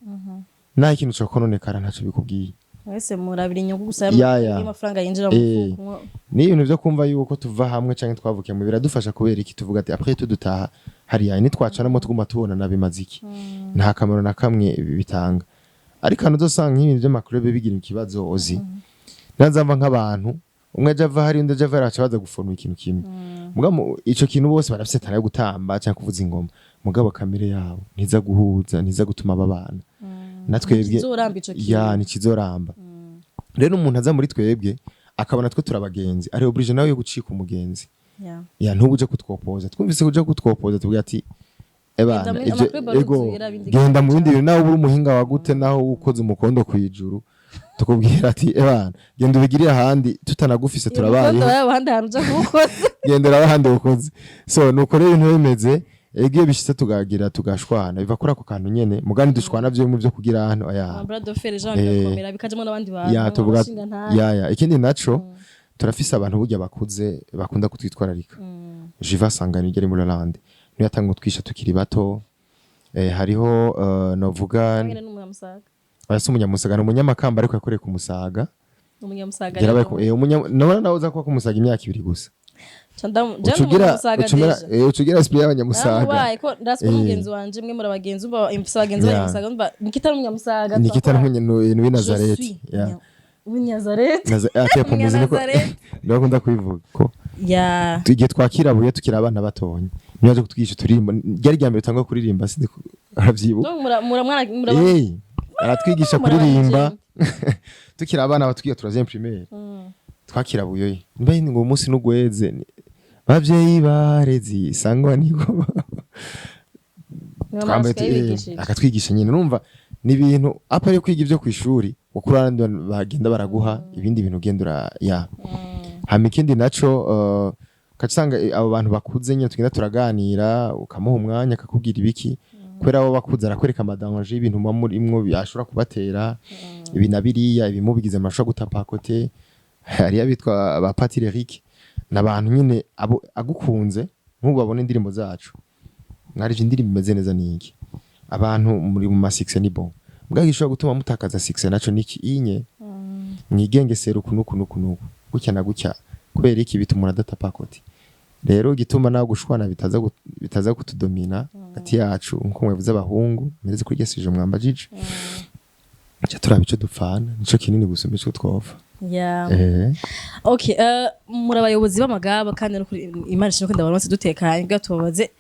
naho ikintu cokononekara ntaco bikubwiye. Mwese murabira inyungu gusa Ya. y'amafaranga yinjira mu mufuko. Ni ibintu vyo kumva yuko tuva hamwe canke twavukiye mu, biradufasha. Kubera iki? Tuvuga ati après tudutaha hariya nitwacanamo, tuguma tubona nabimaze iki? Nta kamaro na kamwe bitanga. Ariko hano uzosanga nk'ibintu vy'amaclub bigira ikibazo ozi nazamva nk'abantu umwe aja ava hari, undi aja ava hari, baca baza guforma ikintu kimwe. Mugabo ico kintu bose barafise talent yo gutamba canke kuvuza ingoma, mugabo kamere yabo ntiza guhuza, ntiza gutuma babana. Natwebwe Ntikizoramba ico kintu. Ya, ntikizoramba. Rero umuntu aza muri twebwe akabona twe turabagenzi, ari obligé nawe yo gucika umugenzi. Ya, ntubu uje kutwopoza, twumvise uje kutwopoza, tuvuga ati: "Ebana, Genda muri ivyo amaclub ego, aruzuye, irabindi genda mu bindi cyane." bintu. Nawe uri umuhinga wagute, naho ukoze umukondo kwijuru. Tukubwira ati: "Ebana, genda ubigirire ahandi, tutanagufise turabayeho." Abandi hantu uja kuwukoza. Genda urabe ahandi ukoze. So nuko rero ibintu bimeze. Ego, iyo bishitse tugagira tugashwana, biva kuri ako kantu nyene. Mugani dushwana vyo mu byo kugira hano aya Bras de fer, Jean, birakomera, bikajamo n'abandi bantu ya tuvuga abashinga ntahe. Ya, ikindi naco, turafise abantu burya bakuze bakunda kutwitwararika. Jiva Sangano ari muri Hollande, niyo yatanga utwisha tukiri bato. Hariho novuga Nyene n'umunyamusaga. Oya, si umunyamusaga, ni umunyamakamba ariko yakoreye ku Musaga. Umunyamusaga. Yarabaye nabona nawe uza kuba ku Musaga imyaka 2 gusa. Je Ucugira umunyamusaga ucumera déjà. Ucugira esprit y'abanyamusaga. Naramubaye ko ndasi mugenzi wanje, mwe muri abagenzi, umva mfise abagenzi b'abanyamusaga, umva Nikita ari umunyamusaga. Nikita ni Nazareti ya W'Inyazareti. Atepumuzi niko Umunyanazareti. niho akunda kubivuga ko Ya. igihe twakirabuye tukiri abana batonya, niyo yaje kutwigisha uturirimbo. Ryari rya mbere utangwa kuririmba, sinzi arabyibuka. Donc mura mura mwana mura Eh, aratwigisha Mura kuririmba tukiri abana, batwiga troisième primaire. Twakirabuye niba ngo umunsi n'ugweze bavyeyi barezi sangwa niko twambaye akatwigisha nyine. Numva ni ibintu apa yo kwiga ibyo ku ishuri, kuko urabona bagenda baraguha ibindi bintu ugenda ura ya. Hama ikindi naco, ugaca usanga abo bantu bakuze nyine tugenda turaganira, ukamuha umwanya akakubwira ibiki, kubera abo bakuze arakwereka ama danger y'ibintu muba murimwo ashobora kubatera ibi na biriya, ibimubigize amashobora gutapa côté. Hariyo abitwa ba Patiri Eric, ni abantu nyine abo agukunze nk'ubu babona indirimbo zacu, mwarije indirimbo imeze neza, niki abantu muri mu ma succès ni bon, mbwa gishobora gutuma mutakaza succès naco niki inye mwigengesera uku nuku nuku nuku, gutya na gutya. Kubera iki? Bituma umuntu adatapa côté. Rero igituma nawe gushwana bitaza kutudomina hagati yacu, nkuko mwavuze abahungu mpereze kuri iryo sujet mwambajije, ca turaba ico dupfana, nico kinini gusumba ico twova. Yeah. Eh. Okay, muri abayobozi b'amagaba, kandi no kuri Imana ishimwe ko ndabaronse dutekanye bwa tubabaze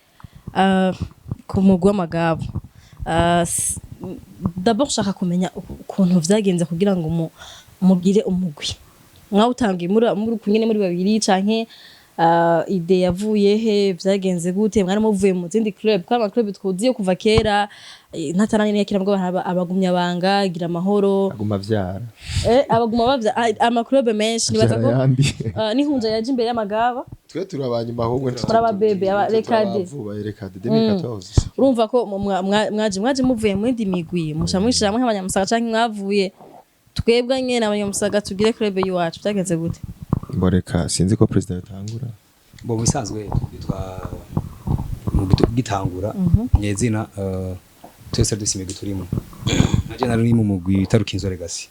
ku mugwi w'amagaba. D'abord shaka kumenya ukuntu vyagenze kugira ngo mugire umugwi. Mwawutangiye muri kumwe muri babiri, canke idée yavuye he? Vyagenze gute? Mwari muvuye mu zindi club? Kwa ama club twuziye kuva kera, ntataranye n'iyakira mbwo abagumya banga gira amahoro. Aguma vyara. Abaguma bavya ama club menshi nibaza ko Vyara yandi. N'ihunja yaje imbere y'amagaba. Twe turi abanyuma ahubwo. Turi ababebe, aba rekade. Vuba rekade 2014. Urumva ko mwaje muvuye mu yindi migwi, musha mwishira hamwe nk'abanyamusaga, canke mwavuye twebwe nyene abanyamusaga tugire club y'iwacu? Byagenze gute? Mboreka, sinzi ko president yatangura. Bo mu bisanzwe twa mu gitangura nyezina, twese dufise imigwi turimo. Naje nari mu mugwi wita Rukinzo Legacy,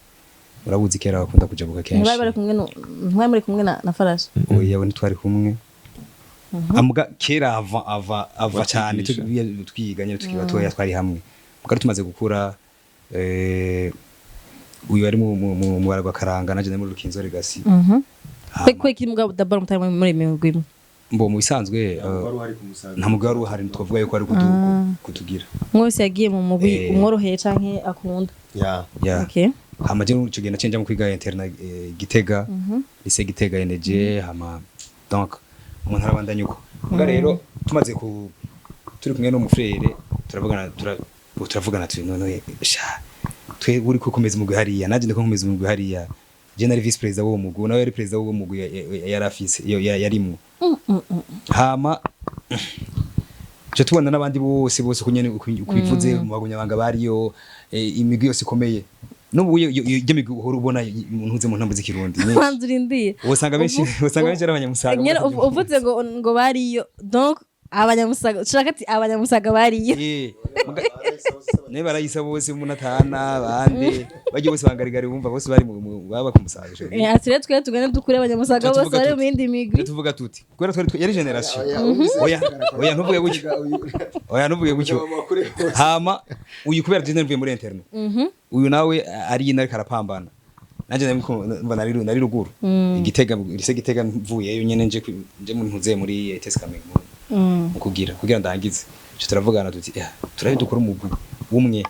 murabuzi kera bakunda kujabuka kenshi. Ntibari bari kumwe ntibari muri kumwe na Farashi? Oya, abo ntitwari kumwe. Amuga kera ava cyane. Watwigisha. Twiga nyine tukiri batoya twari hamwe, mugari tumaze gukura, uyu ari mu Baragwa Karanga, naje nari muri Rukinzo Legacy. Kwe kwe kiri mugabo d'abord mutari muri migwi imwe? Mbo mu bisanzwe nta mugwi wari uhari twavuga yuko ari kutugira. Umwe wese yagiye mu mugwi umworoheye canke akunda. Ya. Ya. Okay. Hama je ico gihe naciye nja mu kwiga internat Gitega, lycée Gitega NG. Hama donc umuntu arabandanya uko. Muga rero tumaze ku turi kumwe n'umufrere, turavugana, turavugana turi none sha twe uri ko komeza umugwi hariya, naje ndiko nkomeza umugwi hariya. Je nari vice président w'uwo mugwi, nawe yari président w'uwo mugwi yari afise yarimwo. Hama cyo tubona n'abandi bose bose kunyene ukubivuze mu bagunyabanga bariyo, imigwi yose ikomeye n'ubu iyo migwi uhora ubona ntuze mu ntambo z'ikirundi myinshi. Banza urindire. Usanga benshi ari abanyamusaga. Nyene uvuze ngo bariyo, donc abanyamusaga, ushaka ati abanyamusaga bariyo. Ne barayisa bose munatana bande bagiye bose bangarigari, bumva bose bari baba ku Musaga ico gihe. Ati rero twe tugende dukure abanyamusaga bose Tuvuga bari mu tuti. yindi migwi. Tuvuga tuti kubera twari yari génération. Oya oya, ntuvuge gutyo, oya ntuvuge gutyo. Hama uyu kubera je mvuye muri internat, uyu nawe ari ino ariko arapambana, nanje mva nari ruguru Igitega, lycée Gitega, mvuyeyo nyene nje mu ntuze muri ETS Kamenge mu kugira ndangize. Ico turavugana tuti: "Eh, turabe dukora umugwi umwe,"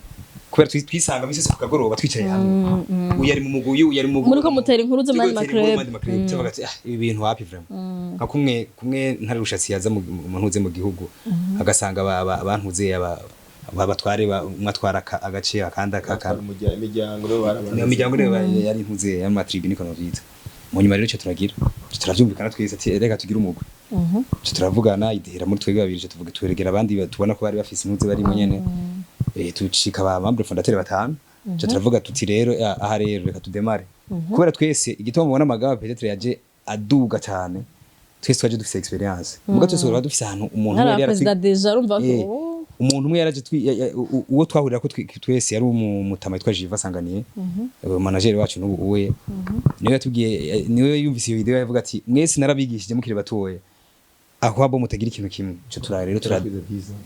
kubera twisanga misi yose ku kagoroba twicaye hamwe, uyu ari mu mugwi, uyu ari mu mugwi. Muriko mutera inkuru zo mu yandi Turiko dutera inkuru mu ma club. yandi ma club. Tuvuga ati: "Ah, ibi bintu wapi vraiment." Nka kumwe ntare rushatsi yaza mu ntuze mu gihugu, agasanga abantuze aba Batware umwe atwara agace, akandi aka. Imiryango rero barabanze. Niyo miryango rero yari impuze y'ama tribu, niko novyita. Mu nyuma rero ico turagira, ico turavyumvikana twese ati reka tugire umugwi. Ico turavugana, idihera muri twebwe babiri, ico tuvuga tweregera abandi tubona ko bari bafise impuzu barimo nyene. Tucika ba membre fondateur batanu. Ico turavuga tuti rero aha rero reka tudemare, kubera twese igituma mubona amagaba peut-être yaje aduga cyane, twese twaje dufise expérience, muga twese twari dufise ahantu umuntu umwe Hari yari abaperezida déjà, urumva ko umuntu umwe yaraje uwo twahurira ko twese yari umutama yitwa Jiva Sanganiye, manager wacu n'ubu uwe niwe yatubwiye, niwe yumvise iyo video, yavuga ati mwese narabigishije mukiri batoya, aho abo mutagira ikintu kimwe. Ico tura rero tura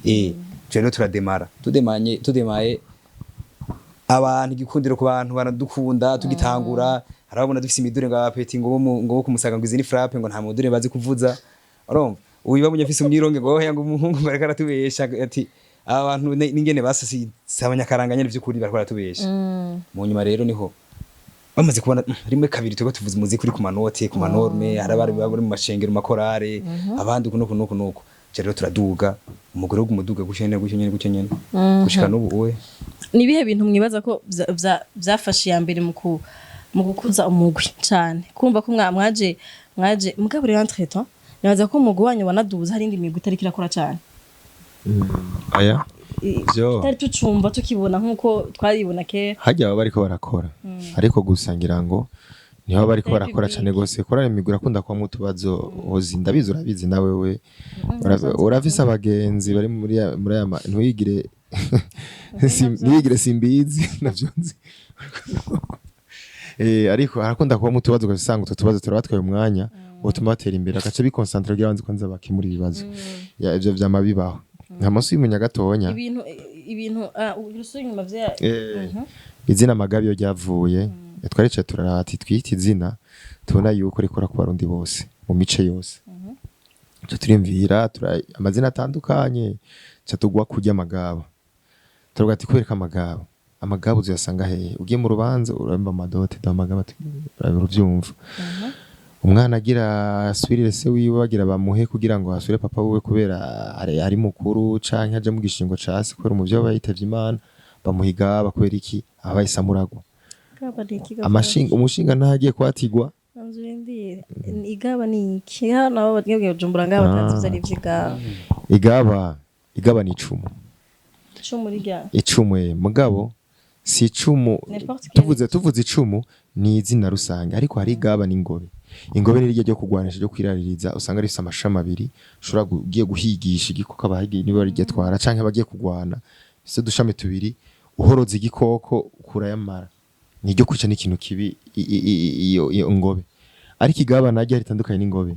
ico rero turademara, tudemanye, tudemaye abantu igikundiro ku bantu baradukunda. Tugitangura harabona dufise imidure ngo abapeti ngo ngo bo kumusaga ngo izi ni frappe, ngo nta mudure bazi kuvuza. Urumva uyu babonye afise umwironge ngo oya, ngo umuhungu ngo ariko aratubesha, ati aba bantu n'ingene basasi si abanyakaranga nyene, vy'ukuri bariko baratubesha. Mu nyuma rero niho bamaze kubona rimwe kabiri turiko tuvuza umuziki uri ku manote, ku ma normes, hari abari bari mu mashengero, mu makorare, abandi uku nuku nuku nuku. Ico rero turaduga, umugore w'umuduga gutyo nyene, gutyo nyene, gutyo nyene, gushika n'ubu uwe. Ni ibihe bintu mwibaza ko vyafashe iya mbere mu gukuza umugwi cane, kumva ko mwaje mugabo rero entre temps nibaza ko umugwi wanyu wanaduza, hari indi migwi itariko irakora cane? Aya Vyo. Tutari tucumva tukibona nkuko twaribona kera. Hajya baba bariko barakora, ariko gusa ngira ngo niho bariko Atari barakora public. Cane gose korana imigwi irakunda kubamwo utubazo hozi, ndabizi, urabizi nawe we. Urafise abagenzi bari muri aya ntuyigire ntuyigire simbizi navyo nzi. Ariko harakunda kubamwo utubazo, ugasanga utwo tubazo turabatwaye umwanya utuma batera imbere, agace bikonsantra kugira banze kwanza bakemura ibibazo. Ya, ivyo vyama bibaho nka y'umunya gatonya. Ibintu urusubira inyuma vya Izina Magabi iyo ryavuye, twaricaye turarata twita izina tubona yuko rikora ku Barundi bose mu mice yose. Tuca turimvira amazina atandukanye, ca tugwa kurya amagaba. Turavuga ati kubereka amagaba, amagaba uzuyasanga hehe? Ugiye mu rubanza uramba ama dot da amagaba, uravyumva. Umwana agira asubirire se wiwe, bagira bamuhe kugira ngo asubire papa wiwe kubera ari mukuru, canke aje mu gishingo ca se kubera umuvyeyi aba yitavye Imana, bamuha igaba. Kubera iki? Aba yahise amuragwa. Igaba ni iki? Amashinga umushinga ntagiye kwatigwa. Nzu rindire, igaba ni iki? Hano nabo bagiye Bujumbura ngaho batazi ivyo ari vy'igaba. Igaba ni icumu. Icumu rirya? Icumu, mugabo si icumu. N'importe quel. Tuvuze icumu ni izina rusange, ariko hari igaba n'ingobe. Ingobe ni rirya ryo kugwanisha, ryo kwiraririza, usanga rifise amashami abiri, ushobora ugiye guhigisha igikoko, abahigiye niba rirya twara canke abagiye kugwana, rifise udushami tubiri, uhoroza igikoko ukurayamara, niryo kwica n'ikintu kibi iyo ngobe. Ariko igaba naryo ritandukanye n'ingobe,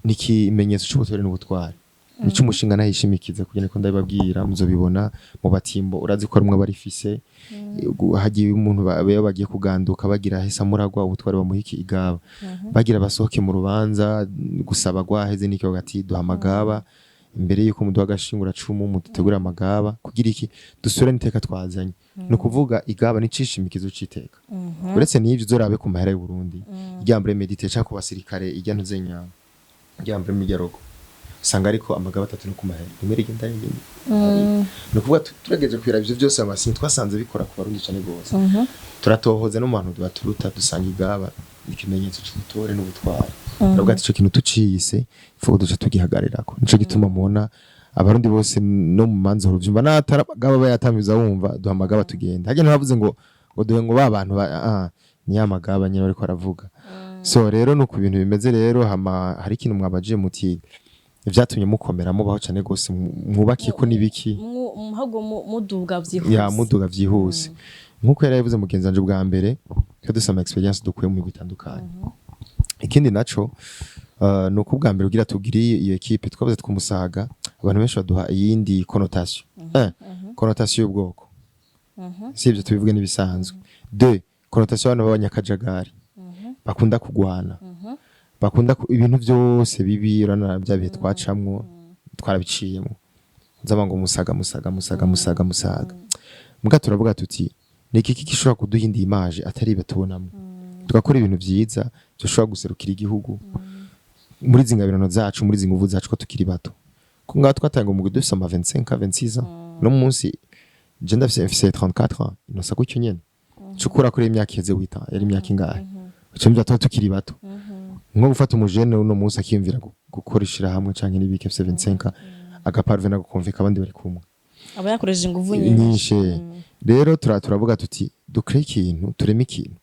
ni ikimenyetso c'ubutore n'ubutwari, nico umushinga nahishimikiza kugira ngo ndabibabwira muzobibona mu batimbo. Urazi ko rumwe barifise hagiye umuntu iyo bagiye kuganduka bagira hesa muragwa ubutwari, bamuha iki? Igaba. Bagira basohoke mu rubanza gusaba gwaheze n'icyo gati duha amagaba imbere yuko muduha agashingura cumu, mudutegura amagaba kugira iki? Dusure n'iteka twazanye. Ni ukuvuga igaba ni cishimikizo c'iteka. Uretse n'ivyo, uzorabe ku mahera y'u Burundi iryambere medite canke ku basirikare irya ntuzenya iryambere miryarogo, usanga ariko amagaba atatu no ku mahera rimwe rigenda rigenda. Ni ukuvuga turageje kwira ivyo byose, amasinye twasanze bikora ku Barundi cane gose. Turatohoza no mu bantu baturuta, dusanga igaba ikimenyetso c'ubutore n'ubutwari. Turavuga ati ico kintu tuciyise ifu duca tugihagarirako. Nico gituma mubona Abarundi bose no mu manza uruvyumva n'atari amagaba bayatamiza, wumva duha amagaba tugenda harya. Ntibavuze ngo duhe ngo ba bantu ni ya magaba nyene bariko baravuga. So rero nuko ibintu bimeze. Rero hama hari ikintu mwabajije muti ivyatumye mukomera mubaho cane gose, mwubakiye ko nibiki? Ahubwo muduga vyihuse. Ya, muduga vyihuse nkuko yari yabivuze mugenzi wanje. Bwa mbere twe dufise ama expérience dukuye mu migwi itandukanye. Ikindi naco ni uko ubwa mbere kugira tugire iyo équipe twabuze twumusaga, abantu benshi baduha iyindi connotation, connotation y'ubwoko, si ibyo tubivuge n'ibisanzwe. Deux, connotation y'abantu b'abanyakajagari bakunda kugwana, bakunda ibintu byose bibi. Urabona bya bihe twacamwo, twarabiciyemo, nzaba ngo musaga musaga musaga musaga musaga. Muga turavuga tuti ni iki gishobora kuduha indi image atari ibe tubonamo, tugakora ibintu vyiza dushobora guserukira igihugu muri izi ngabirano zacu, muri izi nguvu zacu, ko tukiri bato, ko ngaho twatanga umugwi dufise ama 25 26 ans. No munsi je ndafise, mfise 34 ans, inosa gutyo nyene cukura kuri imyaka iheze wita yari imyaka ingahe, uca mvya tuba tukiri bato. Nko gufata umujene uno munsi akiyumvira gukora ishirahamwe canke n'ibiki, afise 25, agaparvena gukonveka abandi bari kumwe. Aba yakoresheje inguvu nyinshi. Nyinshi. Rero turavuga tuti dukore ikintu, tureme ikintu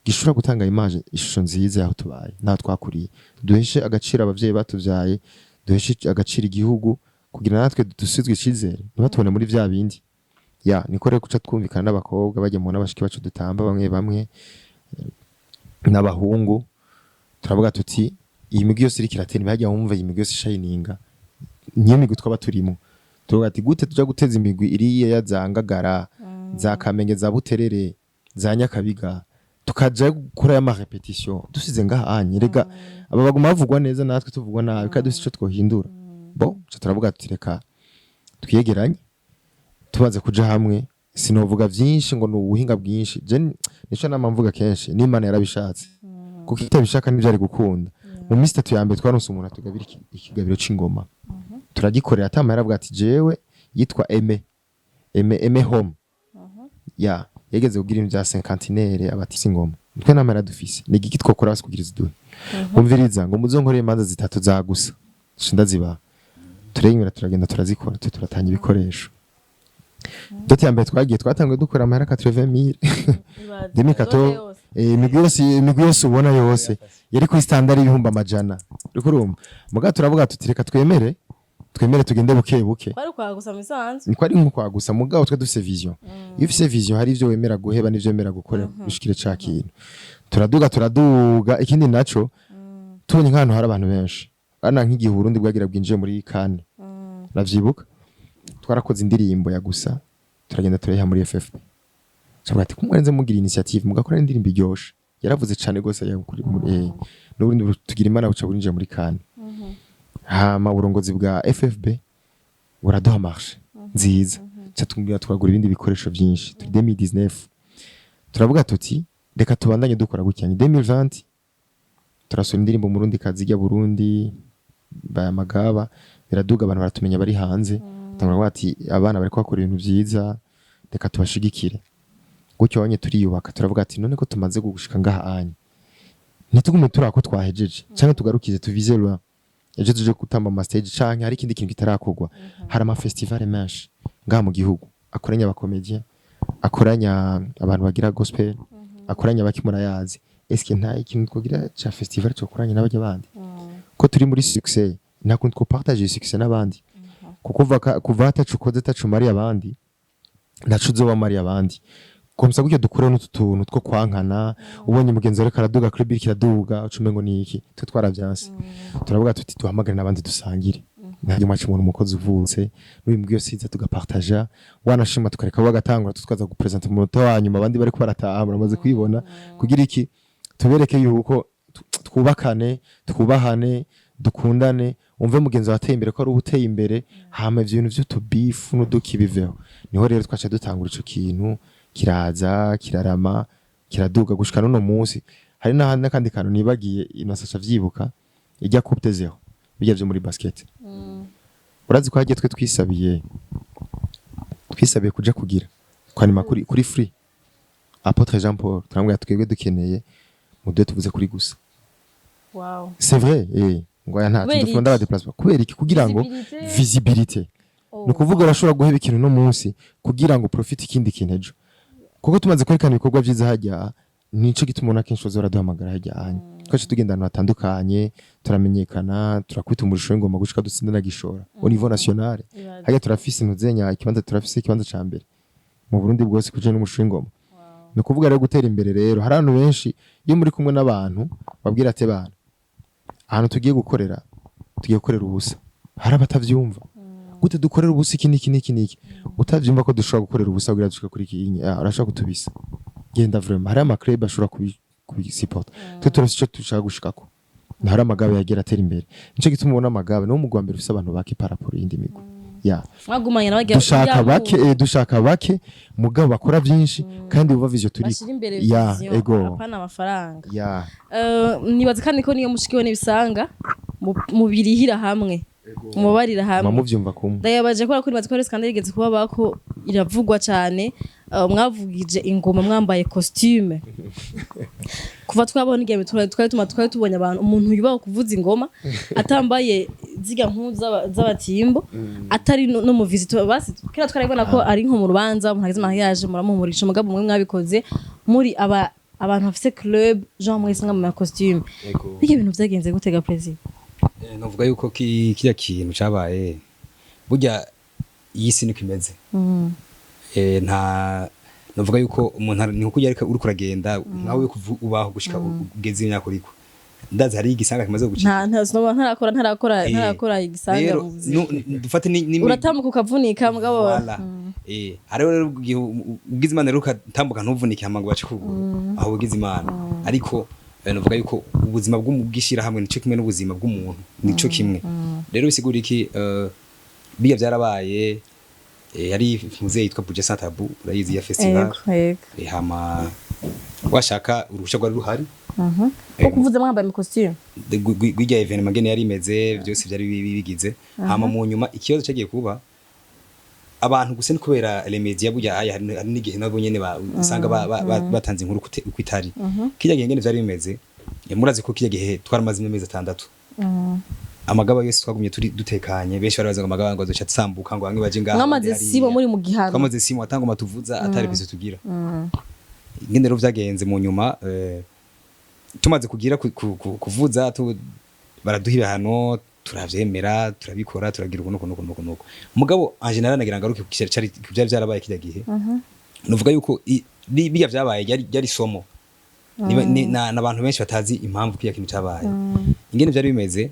gishobora gutanga image, ishusho nziza yaho tubaye naho twakuriye, duheshe agaciro abavyeyi batuvyaye, duheshe agaciro igihugu, kugira natwe dusubizwe icizere, ntibatubone muri vya bindi. Ya niko rero guca twumvikana n'abakobwa bajya mu n'abashiki bacu dutamba bamwe bamwe, n'abahungu, turavuga tuti iyi migwi yose iriko iratera imbere hajya, wumva iyi migwi yose ishayininga, niyo migwi twaba turimo. Turavuga ati gute tuja guteza imigwi iriya ya za Ngagara, za Kamenge, za Buterere, za Nyakabiga, tukaja gukora ya répétition dusize ngaha anye? Rega aba baguma bavugwa neza, natwe tuvugwa nabi, kandi dufise ico twohindura. Bo ca turavuga tuti reka twiyegeranye. Tumaze kuja hamwe, sinovuga vyinshi ngo ni ubuhinga bwinshi, je nico nama mvuga kenshi, n'Imana yarabishatse, kuko itabishaka ntivyari gukunda. Mu minsi 3 ya mbere twaronse umuntu atugabira ikigabiro c'ingoma, turagikorera atama. Yaravuga ati jewe yitwa Aime, Aime, Aime Home ya yageze kugira ibintu bya cinquantenaire, abatisi ingoma twe nama yaradufise, ni igiki twokora basi kugira iziduhe? Umviriza ngo muzonkorere imanza zitatu za gusa ndazibaha. Turemera, turagenda, turazikora, twe turatanga ibikoresho. Dot ya mbere twagiye twatanguye dukora amahera 80,000 2014. Imigwi yose ubona yose yari kuri standard y'ibihumbi 100, uriko urumva? Muga turavuga tuti reka twemere tugende buke buke. Kwari kwagusa mu isanzwe. Niko ari nko kwagusa, mugabo twe dufise vision. Iyo ufise vision, hari ivyo wemera guheba n'ivyo wemera gukora bishikire ca kintu. Turaduga, turaduga. Ikindi naco, tubonye nk'ahantu hari abantu benshi ana nk'igihe Uburundi bwagira bwinjiye muri CAN, ravyibuka, twarakoze indirimbo ya gusa, turagenda turayiha muri FFB. Tuvuga ati kumwenze mugira initiative mugakora indirimbo iryoshe. Yaravuze cane gose ya kuri muri n'Uburundi tugira Imana buca burinjiye muri CAN, hama uburongozi bwa FFB buraduha marché nziza, ca twumvira twagura ibindi bikoresho byinshi. Turi 2019, turavuga tuti reka tubandanye dukora gutya. Ni 2020, turasura indirimbo Murundi kazi ijya Burundi bayamagaba, biraduga, abantu baratumenya bari hanze, batangura kuvuga ati abana bariko bakora ibintu vyiza, reka tubashigikire. Gutyo wanye turiyubaka, turavuga ati none ko tumaze gushika ngaha anye, ntitugume turi ako twahejeje canke tugarukize, tuvize loin, ejo tuje gutamba ama stage canke hari ikindi kintu kitarakorwa. Hari ama festival menshi ngaha mu gihugu akoranya aba comédien, akoranya abantu bagira gospel, akoranya abakimura yazi. Eske nta ikintu twogira ca festival cokoranya n'abajya bandi ko turi muri succès? Nta kuntu two partage succès n'abandi, kuko kuva atacu ukoze atacu mari abandi, ntaco uzoba mari abandi. Komsa gutyo dukure n'utu tuntu two kwankana. Ubonye mugenzi wawe ariko araduga kuri biriki, iraduga, uca umengo ni iki? Twe twaravyanse, turavuga tuti duhamagare n'abandi dusangire. Ntajya mwaca umuntu umukozi uvutse n'uyu mbwiyo siza tugapartaja, wanashima tukareka bo bagatangura, tukaza gupresenta umunota wa nyuma abandi bariko barataha muramaze kwibona, kugira iki? Tubereke yuko twubakane, twubahane, dukundane, umve mugenzi wawe ateye imbere ko ari uteye imbere, hama ivyo bintu vy'utubifu n'uduki biveho. Niho rero twaca dutangura ico kintu, kiraza, kirarama, kiraduga gushika n'uno munsi. Hari n'ahandi n'akandi kantu nibagiye, Innocent avyibuka, ijya coupe de zéro bijya vyo muri basket. Urazi ko hagiye twe twisabiye kuja kugira kwanima kuri free Apôtre Jean Paul, turamubwira twebwe dukeneye muduhe tuvuze kuri gusa. C'est vrai, ngo aya nta Kubera dufunda iki? ba déplacement. Kubera iki? Kugira ngo Visibilité. Visibilité. Ni ukuvuga urashobora guheba ikintu no munsi kugira ngo profite ikindi kintu ejo, kuko tumaze kwerekana ibikorwa vyiza hajya, nico gituma ubona kenshi baza baraduhamagara hajya hanya. Twace tugenda ahantu hatandukanye, turamenyekana, turakubita umurisho w'ingoma gushika dutsinda na gishora au niveau national. Hajya turafise intuzenya ikibanza, turafise ikibanza ca mbere mu Burundi bwose kuje n'umurisho w'ingoma. Ni ukuvuga rero gutera imbere rero, hari abantu benshi iyo muri kumwe n'abantu babwira ati bana ahantu tugiye gukorera, tugiye gukorera ubusa, hari abatavyumva. Gute dukorera ubusa iki n'iki n'iki n'iki? Utavyumva ko dushobora gukorera ubusa kugira dushike kuri iki, urashobora kutubisa genda. Vraiment hari ama club ashobora kubisupporta. Twe turafise ico dushaka gushikako, hari amagabe yagera atera imbere, nico gituma ubona amagabe niwo mugwi wa mbere ufise abantu bake par rapport y'indi migwi ya Mwagumanye n'abagira dushaka bake, dushaka bake mugabo bakora byinshi kandi buva vision turi bashyira imbere ya vision, ego. Apana amafaranga. Ya. Nibaza kandi ko niyo mushikiwe n'ibisanga mubirihira hamwe. Mubabarira hamwe. Muvyumva kumwe. Ndayabaje kubera ko nibaza ko ari scandale yigeze kuba bako iravugwa cyane, mwavugije ingoma mwambaye costume. Kuva twabona igihe twari tuma twari tubonye abantu, umuntu yubaho kuvuza ingoma atambaye ziga mpuzu z'abatimbo, atari no mu visite. Basi kera twarabona ko ari nko mu rubanza umuntu agize mariage muramuhumurisha, mugabo mwe mwabikoze muri aba abantu bafise club, genre mwese mwambaye costume. Bijya bintu byagenze gutega, président? Novuga yuko kirya kintu cabaye, burya iyi si niko imeze. Nta novuga yuko umuntu ni nkuko ariko uriko uragenda nkawe kuva ubaho gushika ugeze imyaka uriko, ndazi hari igisanga kimaze gucika. Nta sinoba ntarakora ntarakora igisanga rero mu buzima. Dufate ni Uratambuka ukavunika, mugabo. Voilà. Hariho rero igihe ugize Imana rero ukatambuka ntuvunike, hama ngo bace ukuguru, aho ugize Imana. Ariko novuga yuko ubuzima bw'ishirahamwe nico kimwe n'ubuzima bw'umuntu, nico kimwe. Rero bisigura iki? Biya byarabaye, yari muzeyi yitwa Buja Sans Tabou, urayizi ya festival. Yego yego. Hama washaka uruhusha rwari ruhari. Ko kuvuza mwambaye costume. Rw'irya événement ngene yari imeze, byose byari bigize. Hama mu nyuma ikibazo cyagiye kuba abantu gusa ni kubera les médias. Burya aya hari n'igihe nabo nyene usanga batanze inkuru uko itari. Kirya gihe ngene vyari bimeze, murazi ko kirya gihe twaramaze amezi 6, amagaba yose twagumye turi dutekanye. Benshi bari bazi ngo amagaba ngo azoca asambuka, ngo bamwe baje ngaha, Mwamaze abandi sibo hariya. muri mu gihano. Twamaze sibo atangoma tuvuza, atari bise tugira. Ingene rero vyagenze mu nyuma, tumaze kugira kuvuza baraduha ibihano, turavyemera, turabikora, turagira uku nuku nuku nuku nuku. Mugabo en général nagira ngaruke ku cari ku byari byarabaye kirya gihe. Nuvuga yuko biya vyabaye ryari somo. N'abantu benshi batazi impamvu kirya kintu cabaye, ingene vyari bimeze.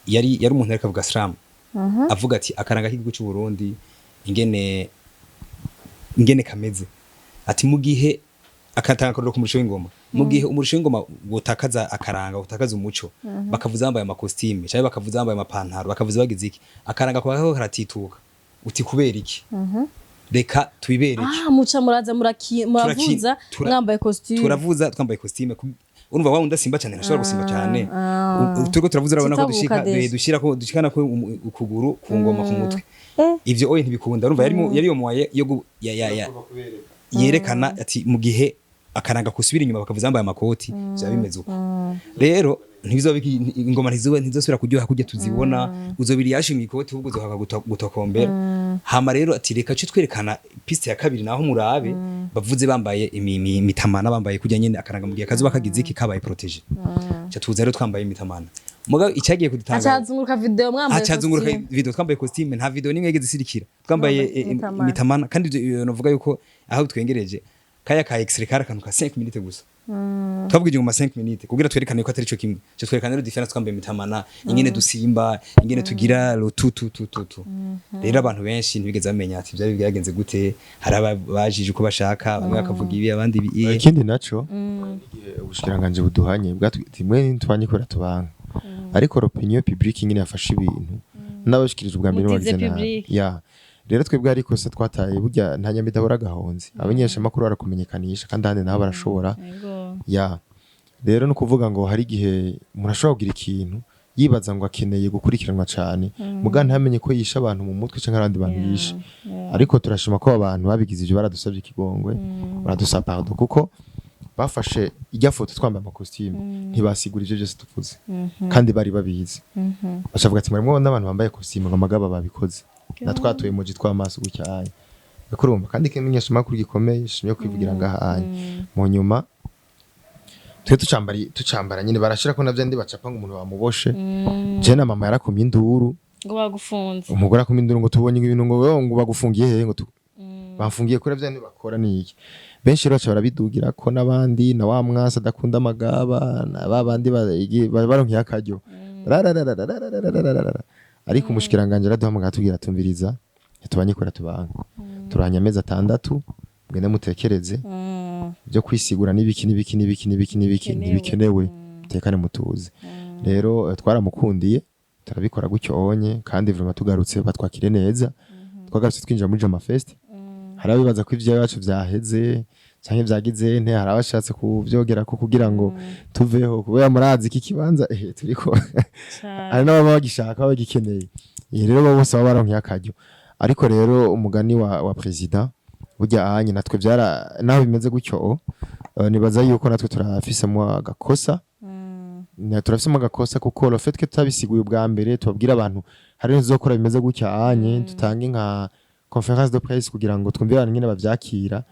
Yari umuntu ariko avuga slam, avuga ati akaranga k'igihugu cy'u Burundi ingene kameze, ati mu gihe akatanga akarorero ku murusho w'ingoma, mu gihe umurusho w'ingoma wotakaza akaranga, wotakaza umuco, bakavuza bambaye amakositime cyangwa bakavuza bambaye amapantaro, bakavuza bagize iki, akaranga kuba kako karatituka. Uti kubera iki? Reka tubibereke. Ah, muca muraza muravuza mwambaye costume. Turavuza twambaye costume. Urumva wa wundi asimba cyane ntashobora gusimba cyane. Turiko turavuza, urabona ko Kitabuka dushika déjà. Dushira ko dushikana ko ukuguru ku ngoma ku mutwe. Ivyo oye ntibikunda. Urumva yari yo moyen yo ya ya ya yerekana ati mu gihe akaranga kusubira inyuma bakavuza bambaye amakoti, vyaba bimeze uko. Rero ntibizoba ingoma ntizosubira kuryoha kurya tuzibona, uzobiri yashimye ikoti, ahubwo uzohaka gutokombera. Hama rero ati reka cyo twerekana piste ya kabiri, naho murabe bavuze bambaye imitamana, bambaye kurya nyene akaranga, mu gihe kazoba kagize iki, kabaye protégé. Ca tuza rero twambaye imitamana. Mugabo icyagiye kudutangaza, Hacazunguruka video mwambaye hacazunguruka costume. video twambaye costume. Nta video nimwe yigeze isirikira twambaye Mwambaye imitamana. imitamana. Kandi ivyo novuga yuko aho twengereje kaya ka extrait kari akantu ka 5 minutes gusa. Twavugije ngo ma 5 minutes kugira twerekane ko atari ico kimwe. Cyo twerekane rero différence twambaye imitamana, ingene dusimba, ingene tugira lo tu tu tu tu tu. Rero abantu benshi ntibigeze bamenya ati byari byagenze gute. Hari abajije uko bashaka, bamwe bakavuga ibi, abandi ibi. Ikindi naco, igihe ubushikiranganje buduhanye bwatwe ntitubanye kubera tubanka, ariko l'opinion publique ingene yafashe ibintu n'abashikirije ubwa mbere Mutize bagize nabi. public. Ya rero twebwe ariko se twataye, burya nta nyambi idahora agahonzi, abamenyeshamakuru barakumenyekanisha kandi ahandi naho barashobora. Ya rero ni ukuvuga ngo hari igihe umuntu ashobora kugira ikintu yibaza ngo akeneye gukurikiranwa cyane, muga ntamenye ko yishe abantu mu mutwe cyangwa abandi bantu yishe. Ariko turashima ko abantu babigize ibyo baradusabye ikigongwe, baradusaba pardon, kuko bafashe ijya foto twambaye amakositimu ntibasigura ibyo byose tuvuze kandi bari babizi. Bacavuga ati murimo n'abantu bambaye kositimu ngo amagaba babikoze na twatuye emoji tw'amaso gutya aya. Urumva kandi ikimenyeshamakuru gikomeye shimye kwivugira ngaha aya. Mu nyuma twe tucambara nyine, barashira ko navyo ndi bacapa ngo umuntu bamuboshe. Je na mama yarakomye induru. Ngo bagufunze. Umugore akomye induru ngo tubonye ibintu, ngo wewe ngo bagufungiye hehe, ngo bamfungiye kuri bya bakora niki. Benshi rero baca barabidugira ko n'abandi na wa mwasi adakunda amagaba na ba bandi baronkeye akaryo. Rararararararararara. Ariko umushikiranganje araduhamagara, atubwira tumviriza, ntitubanye kubera tubanka, turahanye amezi 6, mugende mutekereze byo kwisigura n'ibiki n'ibiki n'ibiki n'ibiki n'ibiki. Bikenewe. Ntibikenewe, mutekane mutuze. Rero twaramukundiye, turabikora gutyo onye. Kandi vraiment tugarutse batwakire neza. Twagarutse twinjira muri Jama Fest, hari abibaza ko ivyacu vyaheze. Canke vyagize nte, hari abashatse kuvyogerako kugira ngo tuveho, kubera murazi iki kibanza turiko hari n'ababa bagishaka, baba bagikeneye. Rero bo bose baba baronkeye akaryo. Ariko rero umugani wa président burya anye natwe vyara naho bimeze gutyo, nibaza yuko natwe turafisemo agakosa. Turafisemo agakosa kuko le fait que tutabisiguye ubwa mbere, tubabwira abantu hari n'izokora bimeze gutya anye, tutange nka conférence de presse kugira ngo twumve abantu nyene bavyakira,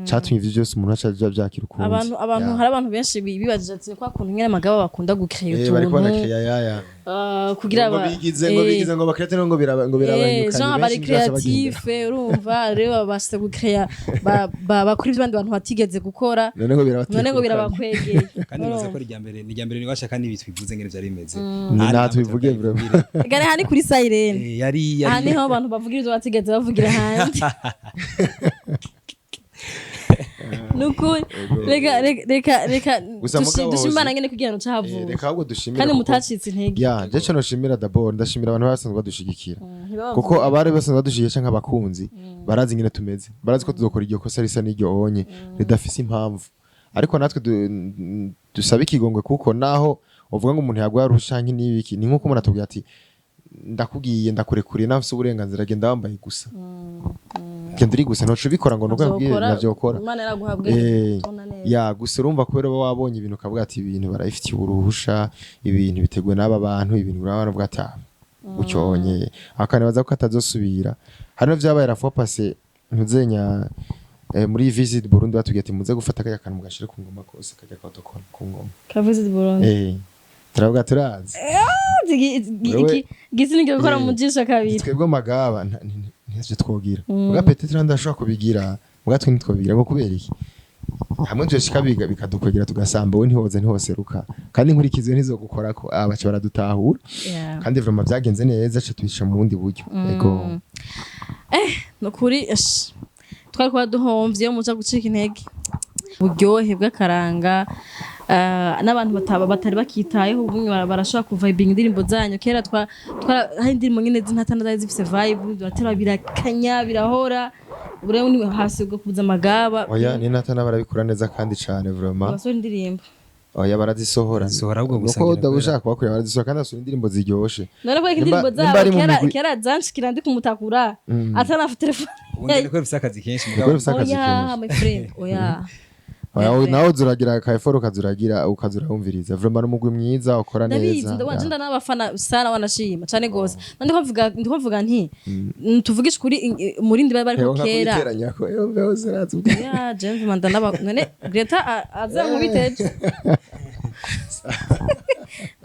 catumye ivyo byose umuntu aca avyakira ukundi. Abantu hari abantu benshi bibajije ati kwa kuntu nyene amagaba bakunda gucreya Bariko utuntu banakreya yaya kugira ngo bigize ngo bigize ngo bakrete ngo biraba ngo birabanyukanye. Genre bari Benshi ntibaca bagendera. créatif, urumva rero babashije gucreya bakora ibyo abandi bantu batigeze gukora. None ngo birabatekukanye. None ngo birabakwegeye. Kandi nibaza ko ari irya mbere, ni irya mbere niwashaka n'ibitwivuze ngene vyari bimeze. Ni natwe bivuge vraiment. Gare hani kuri Siren. Yari Aha yari niho abantu bavugira ibyo batigeze bavugira ahandi. Nukuri reka Gusa mugabo dushime Imana hoze- ngene kugira ngo cahavuye. Reka ahubwo dushimire Kandi mutacitse intege. Ya, je cyo noshimira d'abord, ndashimira abantu basanzwe badushigikira, Ntibabavuge. kuko abari basanzwe badushigikiye canke abakunzi barazi ingene tumeze, barazi ko tuzokora iryo kosa risa n'iryo onye ridafise impamvu. Ariko natwe dusaba ikigongwe, kuko naho uvuga ngo umuntu yagwaye urushanke n'ibiki, ni nkuko umuntu atubwira ati ndakubwiye, ndakurekuriye, nawe ufise uburenganzira, genda wambaye gusa, genda uri gusa, ntoca ubikora ngo nuko yakubwiye. Ntavyokora, Ntavyokora. Imana yaraguhabwa tubona neza. Ya, gusa urumva kubera uba wabonye ibintu ukavuga ati ibintu barabifitiye uruhusha, ibintu biteguwe n'aba bantu, ibintu urabona uvuga ati "Ah, ucyonye akanibaza ko atazosubira." Hano vyabaye la fois passée ntuzenya muri Visit Burundi batubwiye ati muze gufata kajya kantu mugashire ku ngoma kose kajya kotokona ku ngoma. Ka Visit Burundi. Turavuga turazi. Gisi nige gukora mu jisho kabiri. Twebwe magaba ntacyo twogira muga peut-être ndashobora kubigira, muga twe ntitwobigira ngo kubera iki hamwe tushika biga bikadukwegera tugasamba, we ntihoze ntihoseruka kandi inkurikizi ntizogukorako, baca baradutahura. Kandi vraiment byagenze neza, ca tubisha mu bundi buryo, ego. Nukuri twari kuba duhomvye iyo muza gucika intege. Uburyohe bw'akaranga, n'abantu batari bakitayeho ubumwe barashobora kuvibinga indirimbo zanyu. Kera hari indirimbo nyene z'intatana zari zifise vibe, biratera birakanya birahora. Ubu rero ni hasi bwo kubuza amagaba. Oya, ni natana barabikora neza kandi cane vraiment. Basohora indirimbo. Oya, barazisohora. Barazisohora ahubwo gusa nuko ngira kubera- ushaka kubakorera barazisohora kandi basohora indirimbo ziryoshe. None ko indirimbo Nimba zabo ari mu kera migwi- kera zanshikira ndi kumutakura atanafite telefone. Ubundi niko bifise akazi kenshi Niko mugabo. bifise akazi Oya, kenshi. my friend, oya. Oya, My friend. nawe uzuragira ka effort ukazuragira ukazurahumviriza, vraiment ni umugwi mwiza ukora Ndabizi. neza. Ndabona Ya. nda n'abafana sana wanashima cane gose. Ndiko mvuga nti tuvugishe ukuri, umurindi bari bariko Eho, nka kera. kubiteranya ko eho mbeho zirazi ubwe. Ya James manda naba none Greta aza nkubiteje.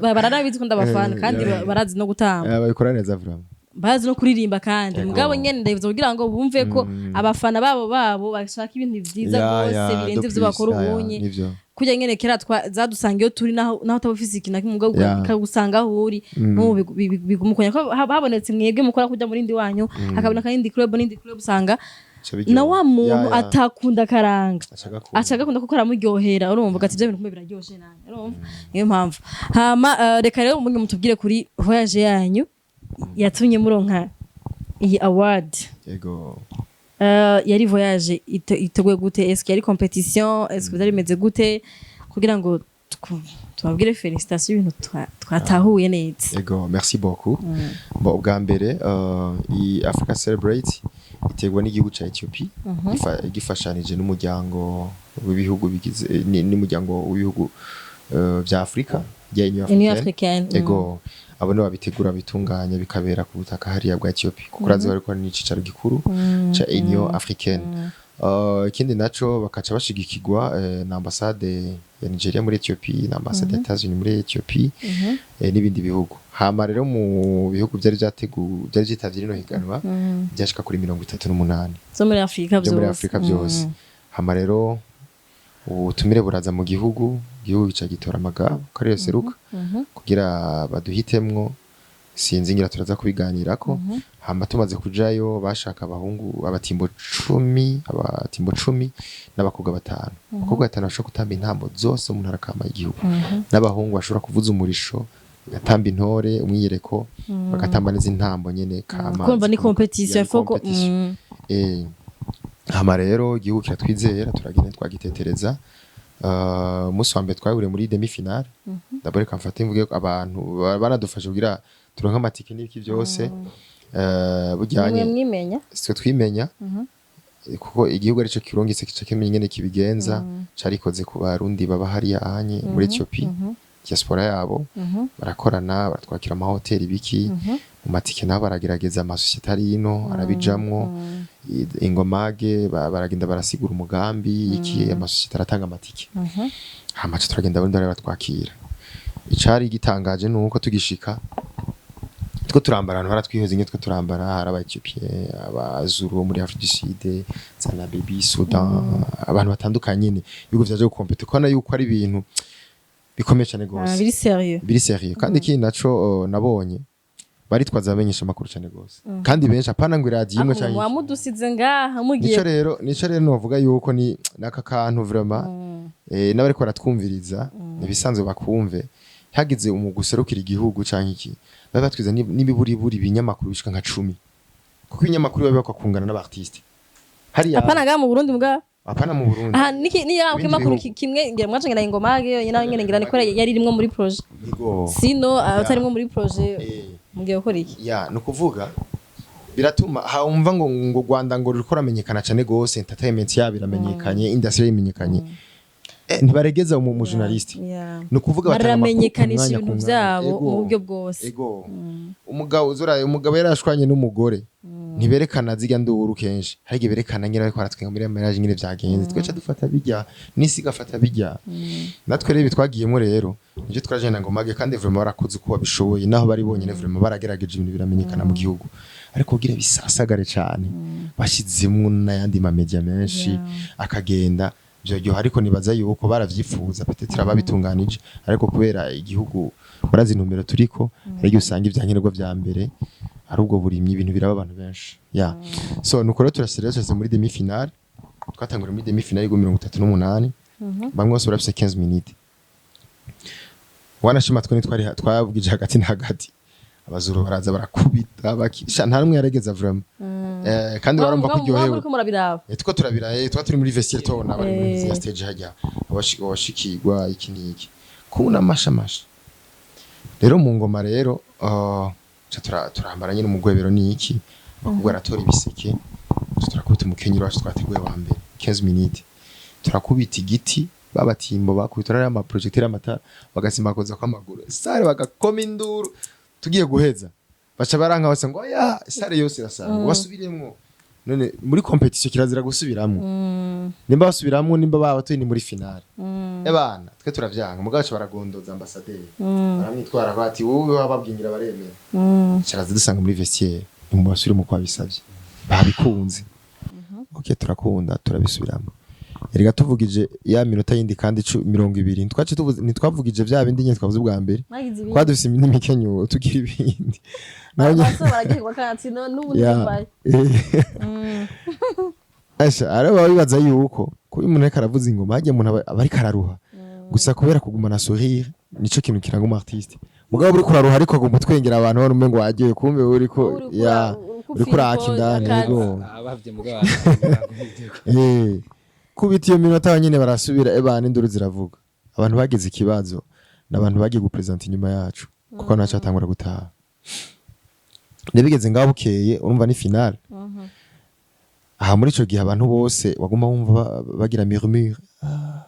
Baranabizi ko ndabafana kandi barazi no gutamba. Babikora neza vraiment. Bazi no kuririmba kandi mugabo nyene ndabivuze kugira ngo bumve ko abafana babo bashaka ibintu vyiza gose birenze de ivyo bakora plus, ya, ubunye. Nivyo. Kurya nyene kera zadusanga iyo turi, naho utaba ufise ikintu na kimwe mugabo ikagusanga aho uri. N'ubu biguma uko nyene. Ko habonetse mwebwe mukora kurya murindi wanyu, hakaboneka n'indi club n'indi club, usanga Aca biryoha. na wa muntu atakunda akaranga Aca agakunda. Aca agakunda kuko aramuryohera, urumva ugati ibyo bintu kumbe biraryoshe nanjye, urumva niyo mpamvu. Hama reka rero mwe mutubwire kuri voyage yanyu yatumye muronka iyi award. Yego. Yari voyage iteguye gute? Est-ce que yari compétition? Est-ce que byari bimeze gute kugira ngo tubabwire félicitations, ibintu twatahuye neza? Ego, merci beaucoup. Bon, ubwa mbere iyi Africa Celebrate iterwa n'igihugu ca Ethiopie gifashanije n'umuryango w'ibihugu bigize n'umuryango w'ibihugu vya Afrika ya Union Union Africaine. Africaine. Ego, abo nibo babitegura, bitunganya bikabera ku butaka hariya bwa Ethiopie, kuko urazi bariko n'icicaro gikuru ca Union Africaine. Ikindi naco bakaca bashigikirwa na ambasade ya Nigeria muri Ethiopie na ambasade ya Etats-Unis muri Ethiopie n'ibindi bihugu. Hama rero mu bihugu byari vyateguwe, byari vyitavye rino higanwa, byashika kuri 38 zo muri Afrika byo muri vyose. Afrika byose. Hama rero ubutumire buraza mu gihugu, igihugu gica gitora amagabo ko ariyo seruka kugira baduhitemwo. Sinzi ngira turaza kubiganirako. Hama tumaze kujayo bashaka abahungu abatimbo 10 n'abakobwa batanu. Abakobwa batanu bashobora gutamba intambo zose mu ntara kama y'igihugu, n'abahungu bashobora kuvuza umurisho, bagatamba intore umwiyereko, bagatamba n'izindi ntambo nyene kama. Kumva ni compétition. Ya, ni Foko. compétition. Hama rero igihugu kiratwizera, turagenda twagitetereza. Umunsi wa mbere twahuriye muri demi finale. D'abord reka mfate mvuge ko abantu banadufashe kugira turonke amatike n'ibiki byose. Mwe Bujyanye mwimenya. Sitwe twimenya, kuko igihugu arico kirungitse, kica kimenya ingene kibigenza. Carikoze ku Barundi baba hariya anye muri Ethiopie, diaspora yabo barakorana, baratwakira amahoteli, biki, mu matike nabo baragerageza, amasosiyete ari ino arabijamwo. Ingomage baragenda barasigura umugambi iki, amasosiyete aratanga amatike, hama ca turagenda, abarundi bari batwakira. Icari gitangaje nuko tugishika two turambara, abantu baratwihoza ingene two turambara. Hari aba Ethiopien, abazuru bo muri Afrique du Sud, za Namibie, Sudan, abantu batandukanye nyene, ibihugu vyaje gukompeta, ukabona yuko ari ibintu bikomeye cane gose. Biri sérieux. Biri sérieux. Kandi ikindi naco, nabonye baritwaza abamenyesha amakuru cane gose, kandi benshi, apana ngo iradiyo imwe canke iki. Wamudusize ngaha mugiye. Nico rero novuga yuko ni naka kantu vraiment, n'abariko baratwumviriza ibisanzwe bakumve, hagize umugwi userukira igihugu canke iki, babe batwiza n'ibiburiburi ibinyamakuru bishika nka 10, kuko ibinyamakuru biba bibakwa kungana n'aba artiste hariya. Apana ngaha mu Burundi mbwa. Apana mu Burundi. Aha niki ni ya Ibindi kimakuru bihugu. Kimwe ngira mwaca ngira ingomage yonyine, nawe nyene ngira niko yari irimwo muri projet. Yego. Sino abatarimwo muri projet mugiye gukora iki? Ya, ni ukuvuga biratuma hawumva ngo Rwanda ngo ruriko ruramenyekana cane gose, entertainment yabo iramenyekanye, industry iramenyekanye, ntibaregeza mu journaliste. Ni ukuvuga batanga amakuru ku Baramenyekanisha mwanya, ku ibintu mwanya. vyabo Ego. mu buryo bwose. Ego. Umugabo uzura umugabo yarashwanye n'umugore, ntiberekana zirya nduru kenshi, hari igihe berekana nyine ariko aratwenga muri mariage nyine vyagenze. Twece dufata bijya n'isi igafata bijya. Natwe rero ibi twagiyemo rero nibyo twajana ngo mage, kandi vraiment barakoze uko babishoboye, naho bari bonyene, vraiment baragerageje, ibintu biramenyekana mu gihugu. Ariko kugira bisasagare cane bashizemwo n'ayandi mamedia menshi akagenda vyoryoha, ariko nibaza yuko baravyifuza, peut-être ababitunganije, ariko kubera igihugu murazi intumbero turiko, hari igihe usanga ivyankenerwa vya mbere ari ubwo burimyi, ibintu biraba abantu benshi. Ya, so nuko rero turasira turase muri demi finale. Twatanguriye muri demi finale y'ibihumbi 38, bamwe bose barafise 15 minutes. Wanashima twe ntitwari twabwije hagati na hagati, abazuru baraza barakubita bakisha, nta numwe yaregeza vraiment, kandi barumva ko uryohewe. Muriko murabiraba. Tuko turabira, tuba turi muri vestiaire, tubona bari muri ya stage hajya abashikirwa iki n'iki kubona amashamasha. Rero mu ngoma rero, ca turambara nyine umugwebero n'iki, bakubwo aratora ibiseke, ca turakubita umukenyero wacu twateguye wa mbere 15 minutes, turakubita igiti babatimbo bakubita n'ama projecteur, amatara bagasimakoza kw'amaguru, sare bagakoma induru. Tugiye guheza baca baranka bose ngo oya, sare yose irasanga ngo basubiremwo. None muri competition kirazira gusubiramwo, nimba basubiramwo, nimba baba turi ni muri finale. Ebana twe turavyanga, mugabo baca baragondoza ambassadeur, baramwitwara bati wowe wababwingira baremera. Caraza dusanga muri vestiaire, ni mu basubire mu kwabisavye babikunze. Okay, turakunda, turabisubiramo. Erega tuvugije ya minota yindi kandi 20, twace tuvuze, ntitwavugije vya bindi nyene twavuze ubwa mbere. Mwagize ibindi. Twadufise n'imikenyuro, tugira ibindi. Naho Abasore bararyoherwa kandi n'ubu Ya. ntibaye. Asha ari baba bibaza yuko kuba umuntu ariko aravuza ingoma harya umuntu aba ariko araruha gusa kubera kugumana sourire, nico kintu kiranga umu artiste. Mugabo uriko uraruha ariko aguma utwengera abantu, babona umengo wagiye, kumbe uriko Uriko ya uriko uriko uraka ufika indani. akazi. Yego. Abavye mugabo. Kubita iyo minota nyene barasubira, ebana induru ziravuga. Abantu bagize ikibazo n'abantu bagiye gupresenta inyuma yacu, kuko naco atangura gutaha. Rero bigeze ngaho bukeye, urumva ni finale. Aha muri ico gihe abantu bose waguma wumva bagira murmure: "Ah,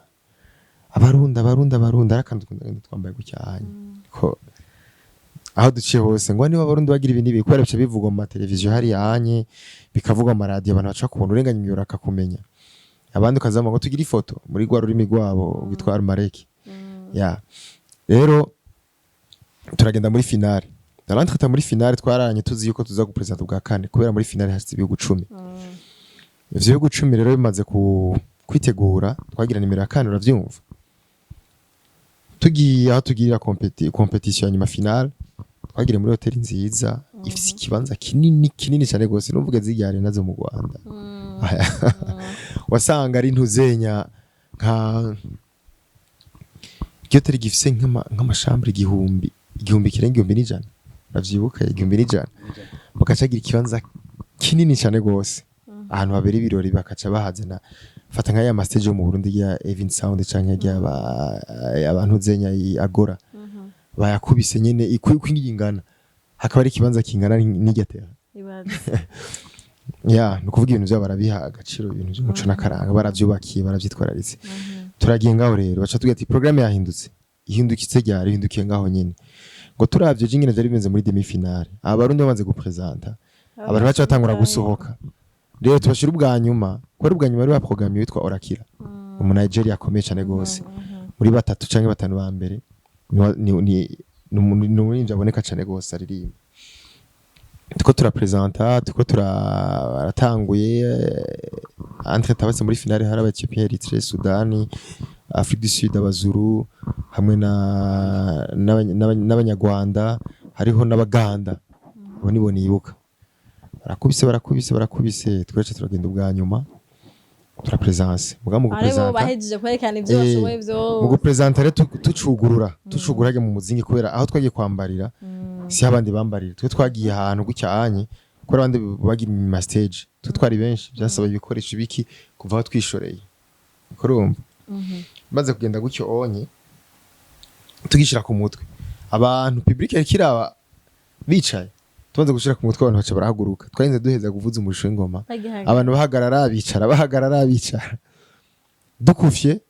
Abarundi, Abarundi, Abarundi." Arakandi dukunda twambaye gucyanye ko aho duciye hose ngo niba Abarundi bagira ibindi bibi, kubera bica bivugwa mu mateleviziyo hariya anye, bikavugwa mu maradiyo, abantu baca kubona urenganya imiyoboro akakumenya, abandi ukazama ngo tugire ifoto muri rwa rurimi rwabo rwitwa Arumareki. Ya, rero turagenda muri finale. Narantwita muri finale, twararanye tuzi yuko tuza gupresenta ubwa kane, kubera muri finale hashitse ibihugu 10. Ivyo bihugu 10 rero bimaze kwitegura, twagira nimero ya kane, uravyumva. Tugiye aho tugirira competition ya nyuma, finale, twagiriye muri hoteli nziza ifise ikibanza kinini kinini cyane gose, nuvuga zirya arena zo mu Rwanda, wasanga ari ntuzenya nka iryo hoteli gifise nk'amashambure 1000, igihumbi kirenga 1100, uravyibuka, 1100, bagacagira ikibanza kinini cyane gose. Ahantu habera ibirori bakaca bahazana, fata nka ya ma stage yo mu Burundi ya Event Sound canke ya abantu zenya i Agora, bayakubise nyene uko ingana, hakaba ari ikibanza kingana n'irya terrain. Ibaze. Ya, ni ukuvuga ibintu byabo barabiha agaciro, ibintu by'umuco n'akaranga baravyubakiye, baravyitwararitse. Turagiye ngaho rero, baca tugira ati programme yahindutse. Ihindukitse ryari? Ihindukiye ngaho nyene. Ngo turavye je ingene vyari bimeze muri demi finale, Abarundi bamaze gupresenta, abantu baca batangura gusohoka. Rero tubashira ubwa nyuma, ko ari ubwa nyuma bari baprogramye witwa Orakira, umu Nigeria akomeye cane gose, muri batatu canke batanu ba mbere. Ni umuririmbyi aboneka cane gose aririmba. Tuko turapresenta, tuko turatanguye entre tabase muri finale hari aba Ethiopia, Eritrea, Sudani, Afrique du Sud, Abazuru hamwe na n'Abanyarwanda, hariho n'Abaganda. Abo nibo nibuka. Barakubise, barakubise, barakubise, twese turagenda ubwa nyuma, turapresence muga mu Aribo gupresenta bahejeje kwerekana ivyo bashoboye mu vyose. Gupresenta rero tucugurura hajya mu muzingi, kubera aho twagiye kwambarira si abandi bambarira. Twe twagiye ahantu gutya anye, kubera abandi bagiye mu ma stage, twe twari benshi, byasaba ibikoresho biki kuva aho twishoreye. Kurumva maze kugenda gutyo onye, tugishira ku mutwe, abantu public yariko iraba bicaye, tumaze gushira ku mutwe abantu baca barahaguruka. Twarinze duheza kuvuza umurisho w'ingoma Bagihagarara. abantu bahagarara bicara, bahagarara bicara. Dukufye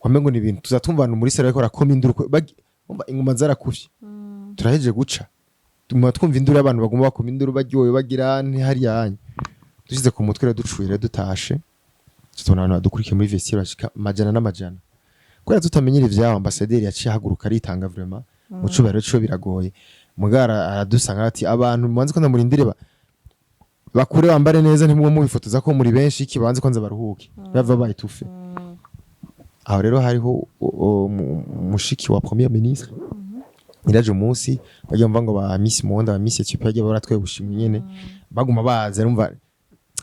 wamengo ni ibintu tuzatumva abantu muri salle bariko barakoma induru, umva ingoma zarakufye. Turahejeje guca, tuma twumva induru y'abantu baguma bakoma induru, baryohewe, bagira hariya hanya. Dushyize ku mutwe rero, ducuye rero, dutashe, tubona abantu badukurikiye muri vestiaire bashika amajana n'amajana. Kubera tutamenyera ivyabo, ambasaderi yaciye ahaguruka aritanga vraiment mu cubahiro ciwe. Biragoye mugara, aradusanga ati: "Abantu mubanze ko ndamurindire bakure bambare neza, ntimwe mubifotoza ko muri benshi iki, banze ko nza baruhuke bava bayitufe." Aho rero hariho mushiki wa premier ministre iraje umunsi bagiye mva ngo ba Miss Monde, ba Miss Ethiopia bagiye baratwaye ubushimwe nyene, baguma baza numva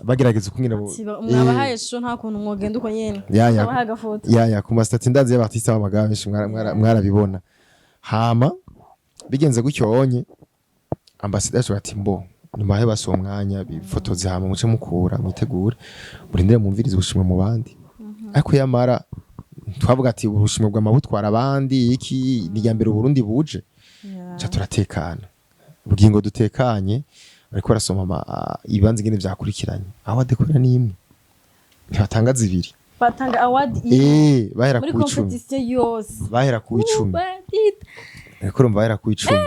bagerageza ukungene Mwabahaye show, nta kuntu mwogenda uko nyene. Ya. Mwabahaye agafoto. Ya, ku ma statuts ndazi y'aba artiste b'amagara benshi mwarabibona. Hama bigenze gutyo onye, ambassadeur ashobora ati: "Mbo nimubahe basi uwo mwanya bifotoze, hama muce mukura mwitegure murindire mumvirize ubushimwe mu bandi." Ariko yamara twavuga ati ubushimwe bwama butwara abandi, iki ni irya mbere Uburundi buje. Ca turatekana, ubugingo dutekanye, bariko barasoma ibibanza ingene vyakurikiranye, aho badekorera ni imwe, ntibatanga zibiri. Batanga award imwe Bahera muri ku 10. competition yose. Bahera ku 10. Ubadita. Ariko urumva bahera ku 10,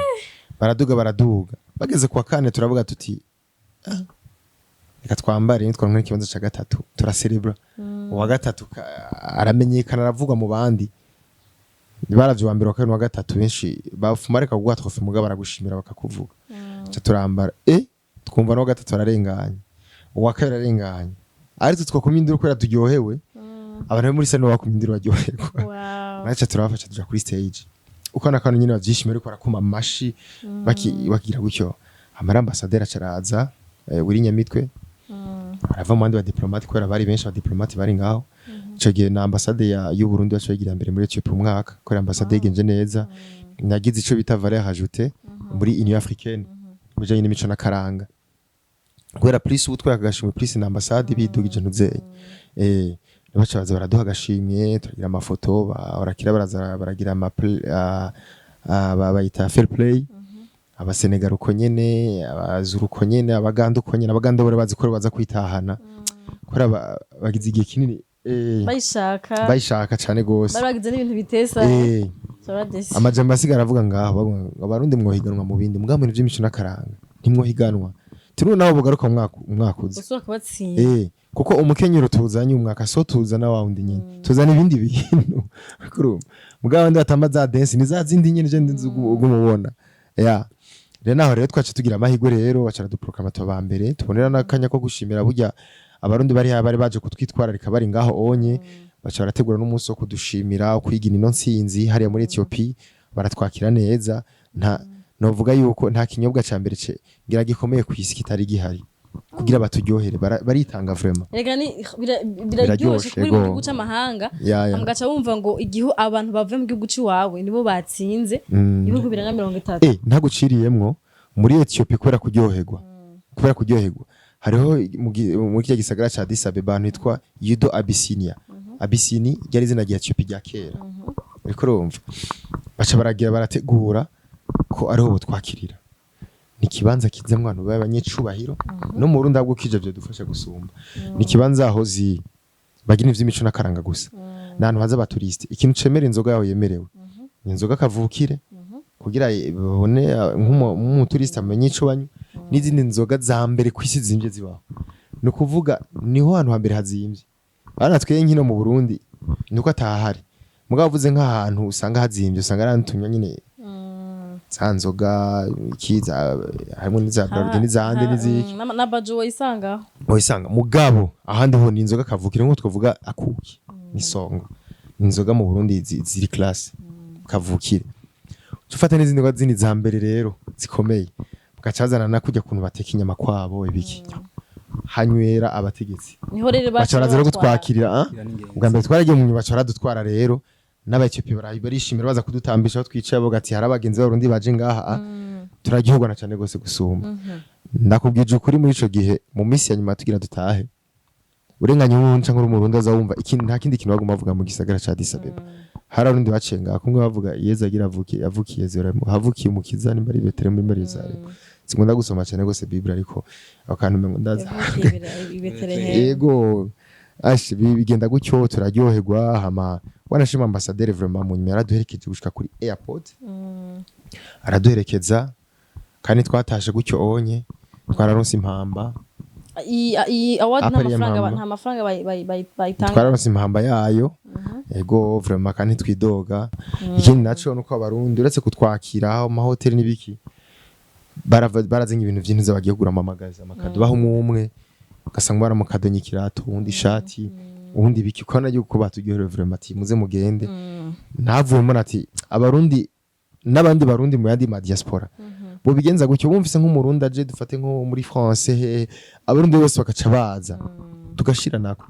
baraduga, baraduga, bageze kuwa kane turavuga tuti: "Ah, reka twambare nitwaronka ikibanza ca gatatu turaserebra." Uwa gatatu aramenyekana, aravugwa mu bandi. Baravye uwa mbere, uwa kabiri n'uwa gatatu, benshi bafuma reka kuguha trophée, mugabo baragushimira bakakuvuga. Ca turambara, twumva n'uwa gatatu ararenganye, uwa kabiri ararenganye, ariko twakumye induru kubera turyohewe. Abantu bo muri salle nibo bakumye induru baryoherwa. Naca turabafasha tuja kuri stage, uko nakantu nyine bavyishimiye, ariko barakoma amashi, bakigira gutyo. Amara ambassadeur acaraza, Willy Nyamitwe, arava mu bandi ba diplomate, kubera bari benshi aba diplomate bari ngaho ico gihe. Na ambasade y'u Burundi baca bayigira mbere muri Ethiopia umwaka, kubera ambasade yigenje neza, nagize ico bita valeur ajoutée muri Union Africaine mu bijanye n'imico n'akaranga, kubera plus ubu twaka agashimwe plus na ambasade bidugije ntuzeye. Baca baza baraduha agashimwe, turagira amafoto, barakira, baraza baragira ama bayita fair play. Abasenegal uko nyene, Abazuru uko nyene, Abaganda uko nyene. Abaganda bari bazi ko baza kwitahana, kubera bagize igihe kinini bayishaka. Bayishaka cane gose. Bari bagize n'ibintu bitesa. Turabadesi. Amajambo asigara avuga ngaho, bavuga ngo Abarundi mwohiganwa mu bindi, mugabo mu bintu vy'imico n'akaranga ntimwohiganwa. Turi naho bugaruka mu mwaka uza. Usubira kubatsinda. Kuko umukenyero tuzanye umwaka so tuzana wa wundi nyene, tuzana ibindi bintu. Kurumva mugabo abandi batamba za dance ni za zindi nyene je nzi ugumubona ya. Rero naho rero twaca tugira amahirwe rero, baca baraduproclama tuba mbere, tubonera n'akanya ko gushimira burya Abarundi bari baje kutwitwararika bari ngaho onye. Baca barategura n'umunsi wo kudushimira, wo kwigina ino ntsinzi hariya muri Ethiopia, baratwakira neza. Nta novuga yuko nta kinyobwa ca mbere ngira gikomeye ku isi kitari gihari kugira baturyohere, baritanga vraiment. Erega ni biraryoshe Biraryoshe, kuba uri mu ego. gihugu c'amahanga, Ya. mugaca wumva ngo igihu abantu bavuye mu gihugu c'iwawe nibo batsinze ibihugu birenga 30. Ntaguciriyemwo, muri Ethiopia kubera kuryoherwa Hariho muri kirya gisagara ca Addis Abeba ahantu hitwa Yudo Abyssinia. Abyssini ryari izina rya Ethiopia rya kera. Uriko urumva, baca baragira barategura ko ariho botwakirira. Ni ikibanza kizamwo abantu b'abanyecubahiro. No mu Burundi ahubwo kije vyodufasha gusumba. Ni ikibanza aho zi bagira ivy'imico n'akaranga gusa. Ni ahantu haza aba touristes. Ikintu cemera, inzoga yaho yemerewe ni inzoga kavukire, kugira babone nk'umu touriste amenye ico banywa, n'izindi nzoga za mbere ku isi zimvye zibaho. Ni ukuvuga niho hantu hambere hazimvye. Bana twe nkino mu Burundi nuko atahari, mugabo uvuze nk'ahantu usanga hazimvye, usanga ari ahantu tunywa nyine za nzoga ikiza, harimo n'iza Bralirwa n'izandi n'iziki. Na bajo wayisangaho. Wisanga mugabo ahandi ho ni inzoga kavukire, nko twavuga akuki n'isongo. Inzoga mu Burundi ziri classe kavukire. Ufata n'izindi nzoga zindi za mbere rero zikomeye, bugacazana na kujya kuntu bateka inyama kwabo, ibiki, hanywera abategetsi. Niho rero baca baraza rero kutwakirira, ah? Kira n'ingenzi. Ubwa mbere twaragiye mu nyuma, baca baradutwara rero, n'Abaetiyopiya barishimira, baza kudutambisha aho twicaye, bavuga ati hari abagenzi b'Abarundi baje ngaha, ah. Turaryoherwa na cyane gose gusumba. Ndakubwije ukuri, muri ico gihe, mu minsi ya nyuma tugira dutahe, urenganye uwunca nk'uri Umurundi aza wumva ikindi, nta kindi kintu baguma bavuga mu gisagara ca Addis Abeba. Hari Abarundi baciye ngaha kumwe bavuga Yezu agira avuke, yavukiye Yerusalemu, havukiye Umukiza, nimba ari Betelehemu, nimba ari Yerusalemu. Sinkunda gusoma cyane gose Bible, ariko ako kantu umengo ndazi. Yavukiye i Betelehemu. Yego, ashi bigenda gutyo, turaryoherwa. Hama wanashima ambassadeur vraiment mu nyuma yaraduherekeje gushika kuri airport, araduherekeza, kandi twatashe gutyo onye twararonse impamba. Iyi award nta Apari ya mafaranga mpamba. nta mafaranga bayitanga. Twararonse impamba yayo, yego, vraiment, kandi twidoga. Ikindi naco nuko Abarundi, uretse kutwakira aho amahoteli n'ibiki, barazanye ibintu vy'intuza, bagiye kugura amamagaza, ama cadeaux, baha umwe umwe, ugasanga baramukadonye ikirato, uwundi ishati, uwundi ibiki, ukabona yuko baturyoherewe vraiment, ati muze mugende. Ntavuye mbona ati Abarundi n'abandi Barundi mu yandi ma diaspora bobigenza gutyo, bumvise nk'Umurundi aje, dufate nko muri France hehe, Abarundi bose bakaca baza tugashira nako.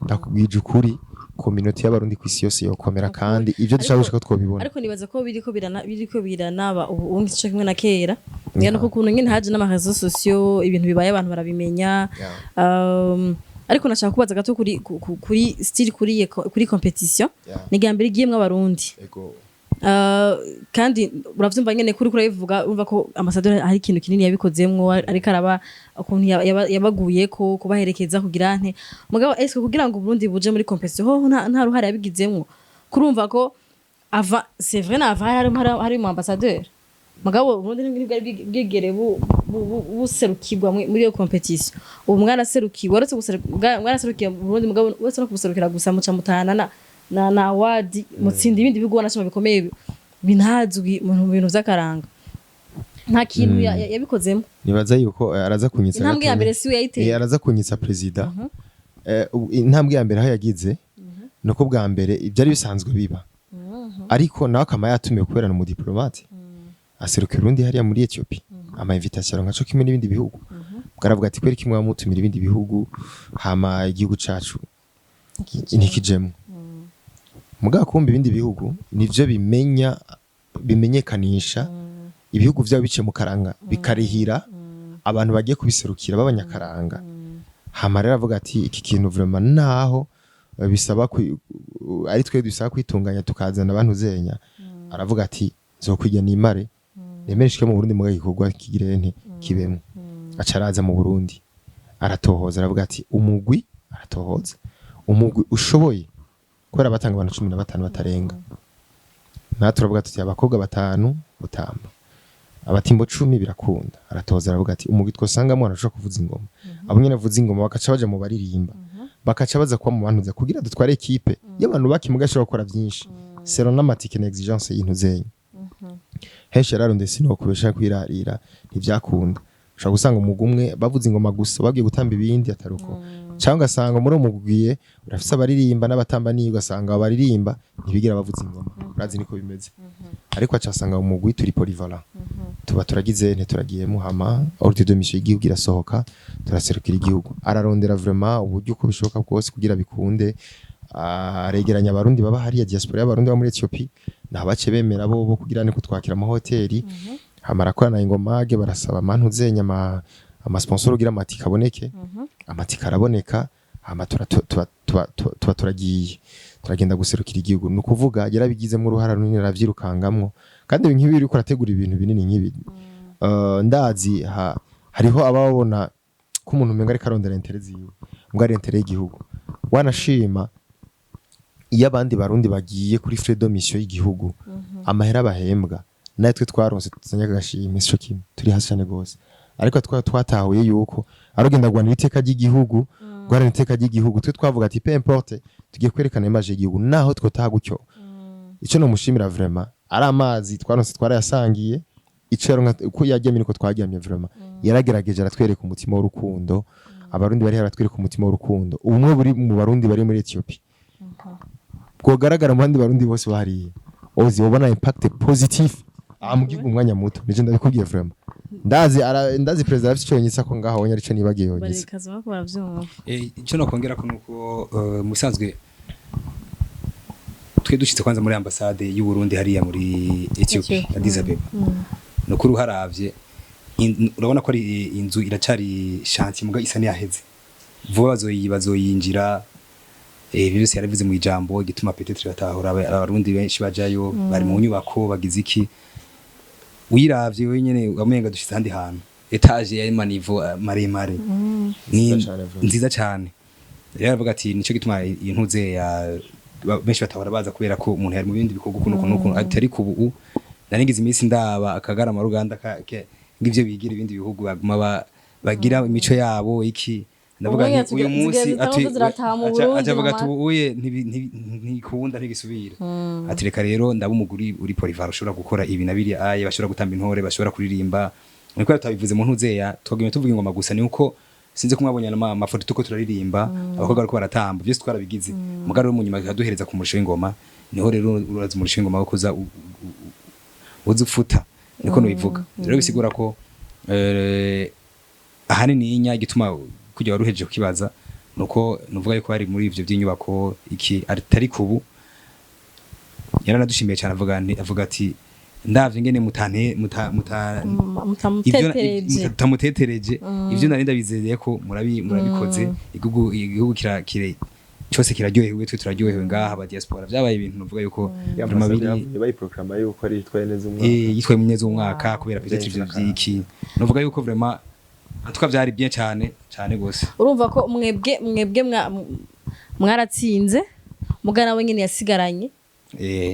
Ndakubwije ukuri, communauté y'Abarundi ku isi yose yokomera, kandi ivyo dushaka gushika twobibona. Ariko nibaza ko biriko biranaba ubu ubu ngico kimwe na kera ngira nuko ukuntu nyine haje n'ama réseaux sociaux, ibintu bibaye abantu barabimenya. Ariko nashaka kubaza gato kuri kuri style, kuri compétition. Ni irya mbere igiyemwo Abarundi. Ego. Kandi uravyumva nyene kuri kurabivuga, urumva ko ambassadeur hari ikintu kinini yabikozemwo, ariko araba ukuntu yabaguye ko kubaherekeza kugira nte. Mugabo est-ce que kugira ngo Burundi buje muri compétition ho nta ruhare yabigizemwo? Kurumva ko ava, c'est vrai, na ava hari mu ambassadeur, mugabo Burundi ntibwari bwigere buserukirwa muri iyo compétition. Ubu mwaraserukiwe, uretse mwaraserukiye Burundi, mugabo uretse no kubuserukira gusa, muca mutahana na award, mutsinda ibindi bihugu wanashima bikomeye binazwi mu bintu vy'akaranga. Nta kintu yabikozemo? Nibaza yuko araza kunyitsa Intambwe ya gatonya. mbere siwe yayiteye? Araza kunyitsa perezida. Intambwe ya mbere aho yagize nuko bwa mbere ibyari bisanzwe biba, ariko nawe akaba yatumiwe kubera ni umu diplomate, aseruka Urundi hariya muri Ethiopia, ama invitation nka co kimwe n'ibindi bihugu. Bwaravuga ati kweri kimwe bamutumira ibindi bihugu, hama igihugu cacu ntikijemwo. Mugabo kumva ibindi bihugu nivyo bimenya bimenyekanisha ibihugu vyabo biciye mu karanga, bikarihira abantu bagiye kubiserukira b'abanyakaranga. Hama rero avuga ati iki kintu vraiment naho bisaba ari twe dusaba kwitunganya tukazana abantu zenya. Aravuga ati nzokwijya nimare nemere shike mu Burundi, muga gikorwa kigire nte kibemwo. Aca araza mu Burundi, aratohoza, aravuga ati umugwi, aratohoza umugwi ushoboye, kubera batanga abantu 15 batarenga. Natwe turavuga tuti abakobwa batanu butamba, abatimbo 10 birakunda. Aratoza, aravuga ati umugwi twosangamo arashobora kuvuza ingoma, abo nyene avuza ingoma bakaca baja mu baririmba, bakaca baza kuba mu bantu, kugira dutware équipe y'abantu bakimuga ashobora gukora byinshi selon n'amatike na exigence y'intu zenyu. Henshi yararondeye, sinokubesha kwirarira, ntivyakunda. Ushobora gusanga umugwi umwe bavuza ingoma gusa, bagiye gutamba ibindi ataruko, cyangwa ugasanga muri uwo mugwi urafise abaririmba n'abatamba, niyo ugasanga abaririmba ntibigira bavuza ingoma. Urazi niko bimeze. Ariko acasanga mu mugwi turi polyvalent, tuba turagize nte turagiyemo, hama ordre de mission y'igihugu irasohoka, turaserukira igihugu. Ararondera vraiment uburyo uko bishoboka bwose kugira bikunde, aregeranya Abarundi baba hariya, diaspora y'Abarundi baba muri Ethiopia, nabace bemera bo kugira ne kutwakira amahoteli. Hama arakorana ingomage, barasaba amantu zenya ama Amasponsor ugira amatike aboneke, amatike araboneka, hama tuba turagiye, turagenda guserukira igihugu. Ni ukuvuga yarabigizemo uruhara runini, aravyirukangamwo. Kandi ibintu nk'ibi, uriko urategura ibintu binini nk'ibi, ndazi hariho ababona ko umuntu umenga ariko arondera intérêts ziwe, mbwa ari intérêt y'igihugu. Wanashima iyo abandi Barundi bagiye kuri frais de mission y'igihugu, amahera bahembwa natwe twaronse tuzanye agashimwe sico kimwe, turi hasi cyane gose. Ariko twatahuye yuko arugenda guhanira iteka ry'igihugu, guharanira iteka ry'igihugu. Twe twavuga ati peu importe, tugiye kwerekana image y'igihugu naho twotaha gutyo. Icyo nomushimira vraiment, ari amazi twaronse twarayasangiye, ico yaronka uko yaryamye niko twaryamye. Vraiment yaragerageje aratwereka umutima w'urukundo. Abarundi bari haratwereka umutima w'urukundo, ubumwe buri mu Barundi bari muri Ethiopia bwogaragara mu bandi Barundi bose bahariye, ozi ubona impact positif aha mu gihugu umwanya muto. Nije ndabikubwiye vraiment, ndazi ndazi president afite ico yonyitsa ko ngaho wonya, arico nibagiye yonyitsa. Barekaza bako baravyumva. Icyo nokongera ko nuko mu bisanzwe twe dushitse kwanza muri ambasade y'u Burundi hariya muri Ethiopia, Ethiopia. Addis Abeba, nukuri uharavye urabona ko ari inzu iracari chantier, muga isa niyaheze vuba, bazoyinjira. Ibyo byose yarabivuze mu ijambo, igituma peut-être batahora Abarundi benshi bajayo, bari mu nyubako bagize iki. Uyiravye wenyene wamenga dushitse ahandi hantu, étage ya ma niveau maremare ni Nziza cane, vraiment. Nziza cyane. Rero aravuga ati nico gituma intuze ya benshi batahora baza, kubera ko umuntu yari mu bindi bikorwa ukuntu ukuntu ukuntu. Ati ariko ubu naringize iminsi ndaba akagarama ruganda ngivyo bigira ibindi bihugu, baguma bagira imico yabo iki. Ndavuga Ubunya nti uyu munsi zigeze ati zirataha mu Burundi, aca avuga ati mama. ubu uye ntikunda ntigisubira. Ati reka rero ndaba umuguri uri polyvalent, ushobora gukora ibi na biriya, aye bashobora gutamba intore, bashobora kuririmba. Niko tutabivuze mu ntuzeya, twagumye tuvuga ingoma gusa. Ni uko sinzi ko mwabonye amafoto tuko turaririmba, abakobwa bariko baratamba, byose twarabigize. Mugabo rero mu nyuma bikaduhereza ku murisho w'ingoma. Niho rero uraza umurisho w'ingoma wo kuza uza ufuta, niko nubivuga. Rero bisigura ko ahanini inya igituma kujya waruhejeje kukibaza nuko nuvuga yuko bari muri ivyo by'inyubako iki, atari kubu yaranadushimiye cyane, avuga avuga ati ndavye ngene mutane muta muta Mutamutetereje. Mutamutetereje ivyo nari ndabizeye ko murabikoze. Igihugu kira kire cyose kiraryohewe, twe turaryohewe ngaha aba diaspora. Byabaye ibintu nuvuga yuko vraiment biri bayiproclama yuko ari yitwaye neza umwaka. Yitwaye muneza w'umwaka kubera peut-être ivyo vyiki. Nuvuga yuko vraiment en tout cas byari bien cyane cyane gose. Urumva ko mwebwe mwaratsinze, mugana we nyene yasigaranye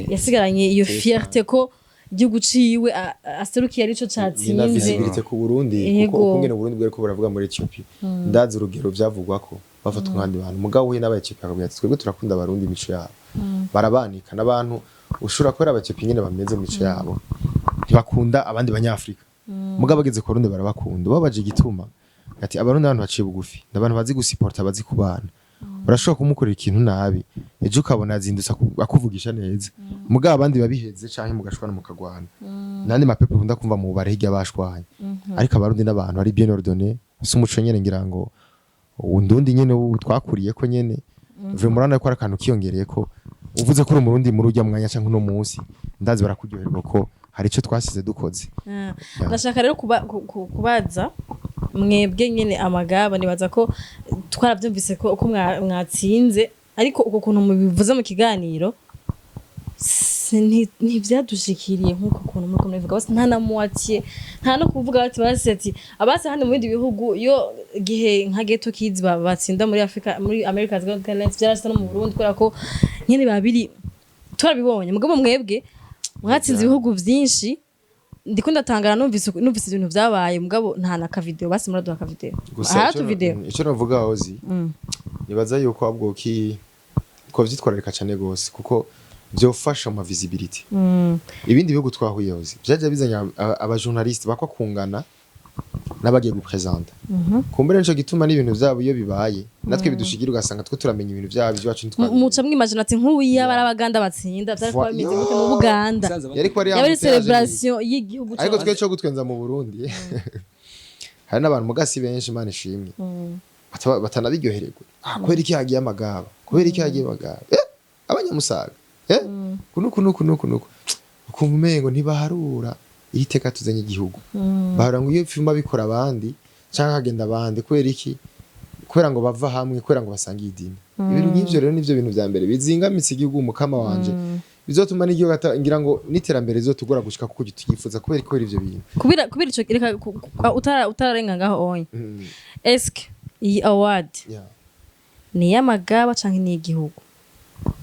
yasigaranye iyo fierté ko igihugu ciwe aserukiye arico Ni na catsinze. visibilité ku Burundi, kuko ukungene Burundi bwariko buravuga muri Ethiopia, ndazi urugero vyavugwa ko bafatwa nk'abandi bantu. Mugabo we n'aba Ethiopia bakabwira ati twebwe turakunda Abarundi, imico yabo barabanika n'abantu. Ushobora kubera aba Ethiopia nyene bameze mu mico yabo, ntibakunda abandi Banyafrika, mugabo bageze ku Barundi barabakunda. Babaje igituma, ati Abarundi abantu baciye bugufi, ni abantu bazi gusiporta, bazi kubana. Urashobora kumukorera ikintu nabi, ejo ukabona azindutse akuvugisha neza. Mugabo abandi babiheze canke mugashwana mukagwana, nandi mapepe ukunda kumva mu bare hirya bashwanye. Ariko Abarundi n'abantu ari bien ordonné, si umuco nyene, ngira ngo undundi nyene ubu twakuriye ko nyene. Vraiment urabona ko ari akantu kiyongereye ko uvuze ko uri Umurundi muri urya mwanya canke uno munsi, ndazi barakuryoherwa ko hari ico twasize dukoze. Ndashaka rero kubaza mwebwe nyene amagaba. Nibaza ko twaravyumvise ko mwatsinze, ariko uko kuntu mubivuze mu kiganiro ntivyadushikiriye nk'uko kuntu muriko murabivuga. Bose nta na moitié, nta no kuvuga bati basi ati abasi handi mu bindi bihugu, iyo gihe nka Ghetto Kids batsinda muri Africa, muri America's Got Talent, vyarasa no mu Burundi, kubera ko nyene babiri twarabibonye. Mugabo mwebwe mwatsinze ibihugu vyinshi, ndiko ndatangara numvise ibintu vyabaye, mugabo nta na kavideo. Basi muraduha akavideo? Gusa Hari utuvideo? Ico novuga ozi, nibaza yuko ahubwo ki ko vyitwararika cane gose, kuko vyofasha mu visibility. Ibindi bihugu twahuye ozi vyaje bizanye abajournaliste bakwa kungana n'abagiye gupresenta. Kumbure nico gituma n'ibintu vyabo iyo bibaye natwe bidushikira, ugasanga twe turamenya ibintu vyabo, iwacu ntitwabimenya. Muca mwimagina ati nk'ubu iyo abari Abaganda batsinda vyari kuba bimeze gute mu Buganda? Yari kuba ari Yaba ari embouteillage. celebration y'igihugu Ariko cose. twe cyo gutwenza mu Burundi, hari n'abantu mugasi benshi, Imana ishimwe, batanabiryohererwa. Ah, kubera iki hagiye amagaba? Kubera iki hagiye amagaba? Abanyamusaga, kunuku nuku nuku nuku, ukumva umengo ntibaharura iri teka tuzanye igihugu. Bahara ngo iyo filime bikora abandi. Canke hakagenda abandi. Kubera iki? Kubera ngo bava hamwe, kubera ngo basangiye idini. Ibintu nk'ivyo rero nivyo bintu vya mbere bizingamitse igihugu, umukama wanje, bizotuma n'igihugu ngira ngo n'iterambere rizotugora gushika kuko tuyifuza, kubera ivyo bintu. Kubera ico, reka utararenga ngaho onye. Eske iyi award ni iy'amagaba canke ni iy'igihugu?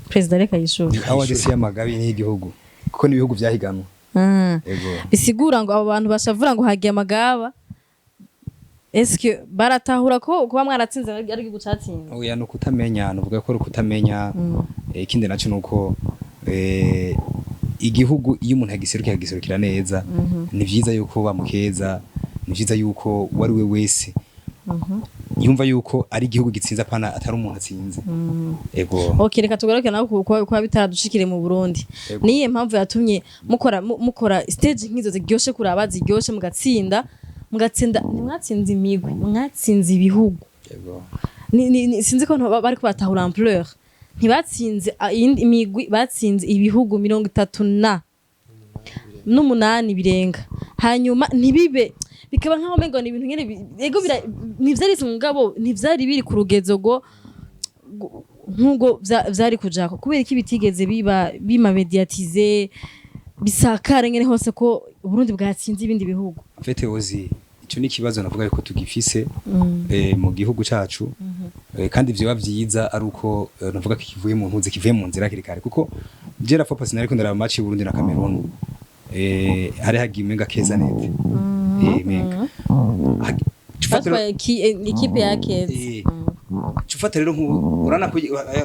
Perezida, reka yishure. Award si y'amagabi, ni y'igihugu, kuko n'ibihugu vyahiganwa. Ego. Bisigura ngo abo bantu bashavura ngo hagiye amagaba, eske baratahura ko kuba mwaratsinze ari igihugu catsinze? Oya, ni ukutamenya, nuvuga ko ari ukutamenya. Ikindi naco nuko igihugu iyo umuntu agiserukira, agiserukira neza, ni vyiza yuko bamukeza, ni vyiza yuko uwo ari we wese yumva yuko ari igihugu gitsinze, apana atari umuntu atsinze. Ego. Okay, reka tugaruke naho kuba bitaradushikire mu Burundi. Ego. Niyihe mpamvu yatumye mukora stage nk'izo ziryoshe kuraba, ziryoshe, mugatsinda? Ntimwatsinze imigwi, mwatsinze ibihugu. Ego. Sinzi ko bariko batahura ampleur. Ntibatsinze iyindi imigwi, batsinze ibihugu 38 birenga. Hanyuma ntibibe, bikaba nkaho umengo ni ibintu nyene ego ntivyari, mugabo ntivyari biri ku rugezo nk'ubwo vyari kujako. Kubera iki bitigeze biba bima médiatisé, bisakare nyene hose ko Burundi bwatsinze ibindi bihugu? En fait, ozi ico ni ikibazo navuga yuko tugifise mu gihugu cacu, kandi vyoba vyiza ari uko navuga ko kivuye mu ntuze, kivuye mu nzira hakiri kare, kuko je la fois passée nariko ndaraba match y'u Burundi na Cameroon, hari hagiye umenga keza nete, menga Batwaye ikipe ya Keza. Cufata rero nk'ubu urana ko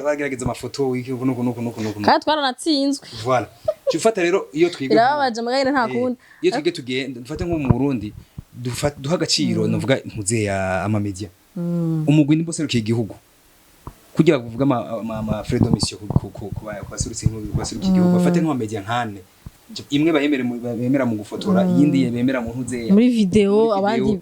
bagerageza amafoto wiki nuku nuku nuku nuku. Kandi twaranatsinzwe. Voilà, cufata rero iyo twiga Birababaje, mugabo nta kundi. Iyo twige tugenda, dufate nko mu Burundi, duha agaciro novuga ntuze ya ama media, umugwi nimba userukiye igihugu, kugira bavuga ama frais de mission ku baserutse ku baserukiye igihugu, bafate nk'ama media nkane, imwe bayemere bemera mu gufotora, iyindi bemera mu ntuze muri video, abandi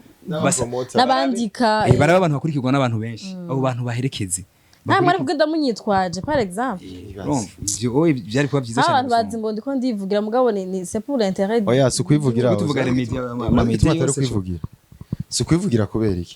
n'abandika. Baraba abantu bakurikirwa n'abantu benshi, abo bantu baherekeze. Nta mwari kugenda munyitwaje, par exemple. Urumva, ivyo oye byari kuba byiza cyane. Abantu bazi ngo ndiko ndivugira, mugabo ni c'est pour l'intérêt. Oya, si ukwivugira. Tuvuga les media, ama media Igituma atari yose. ukwivugira, si ukwivugira. Kubera iki?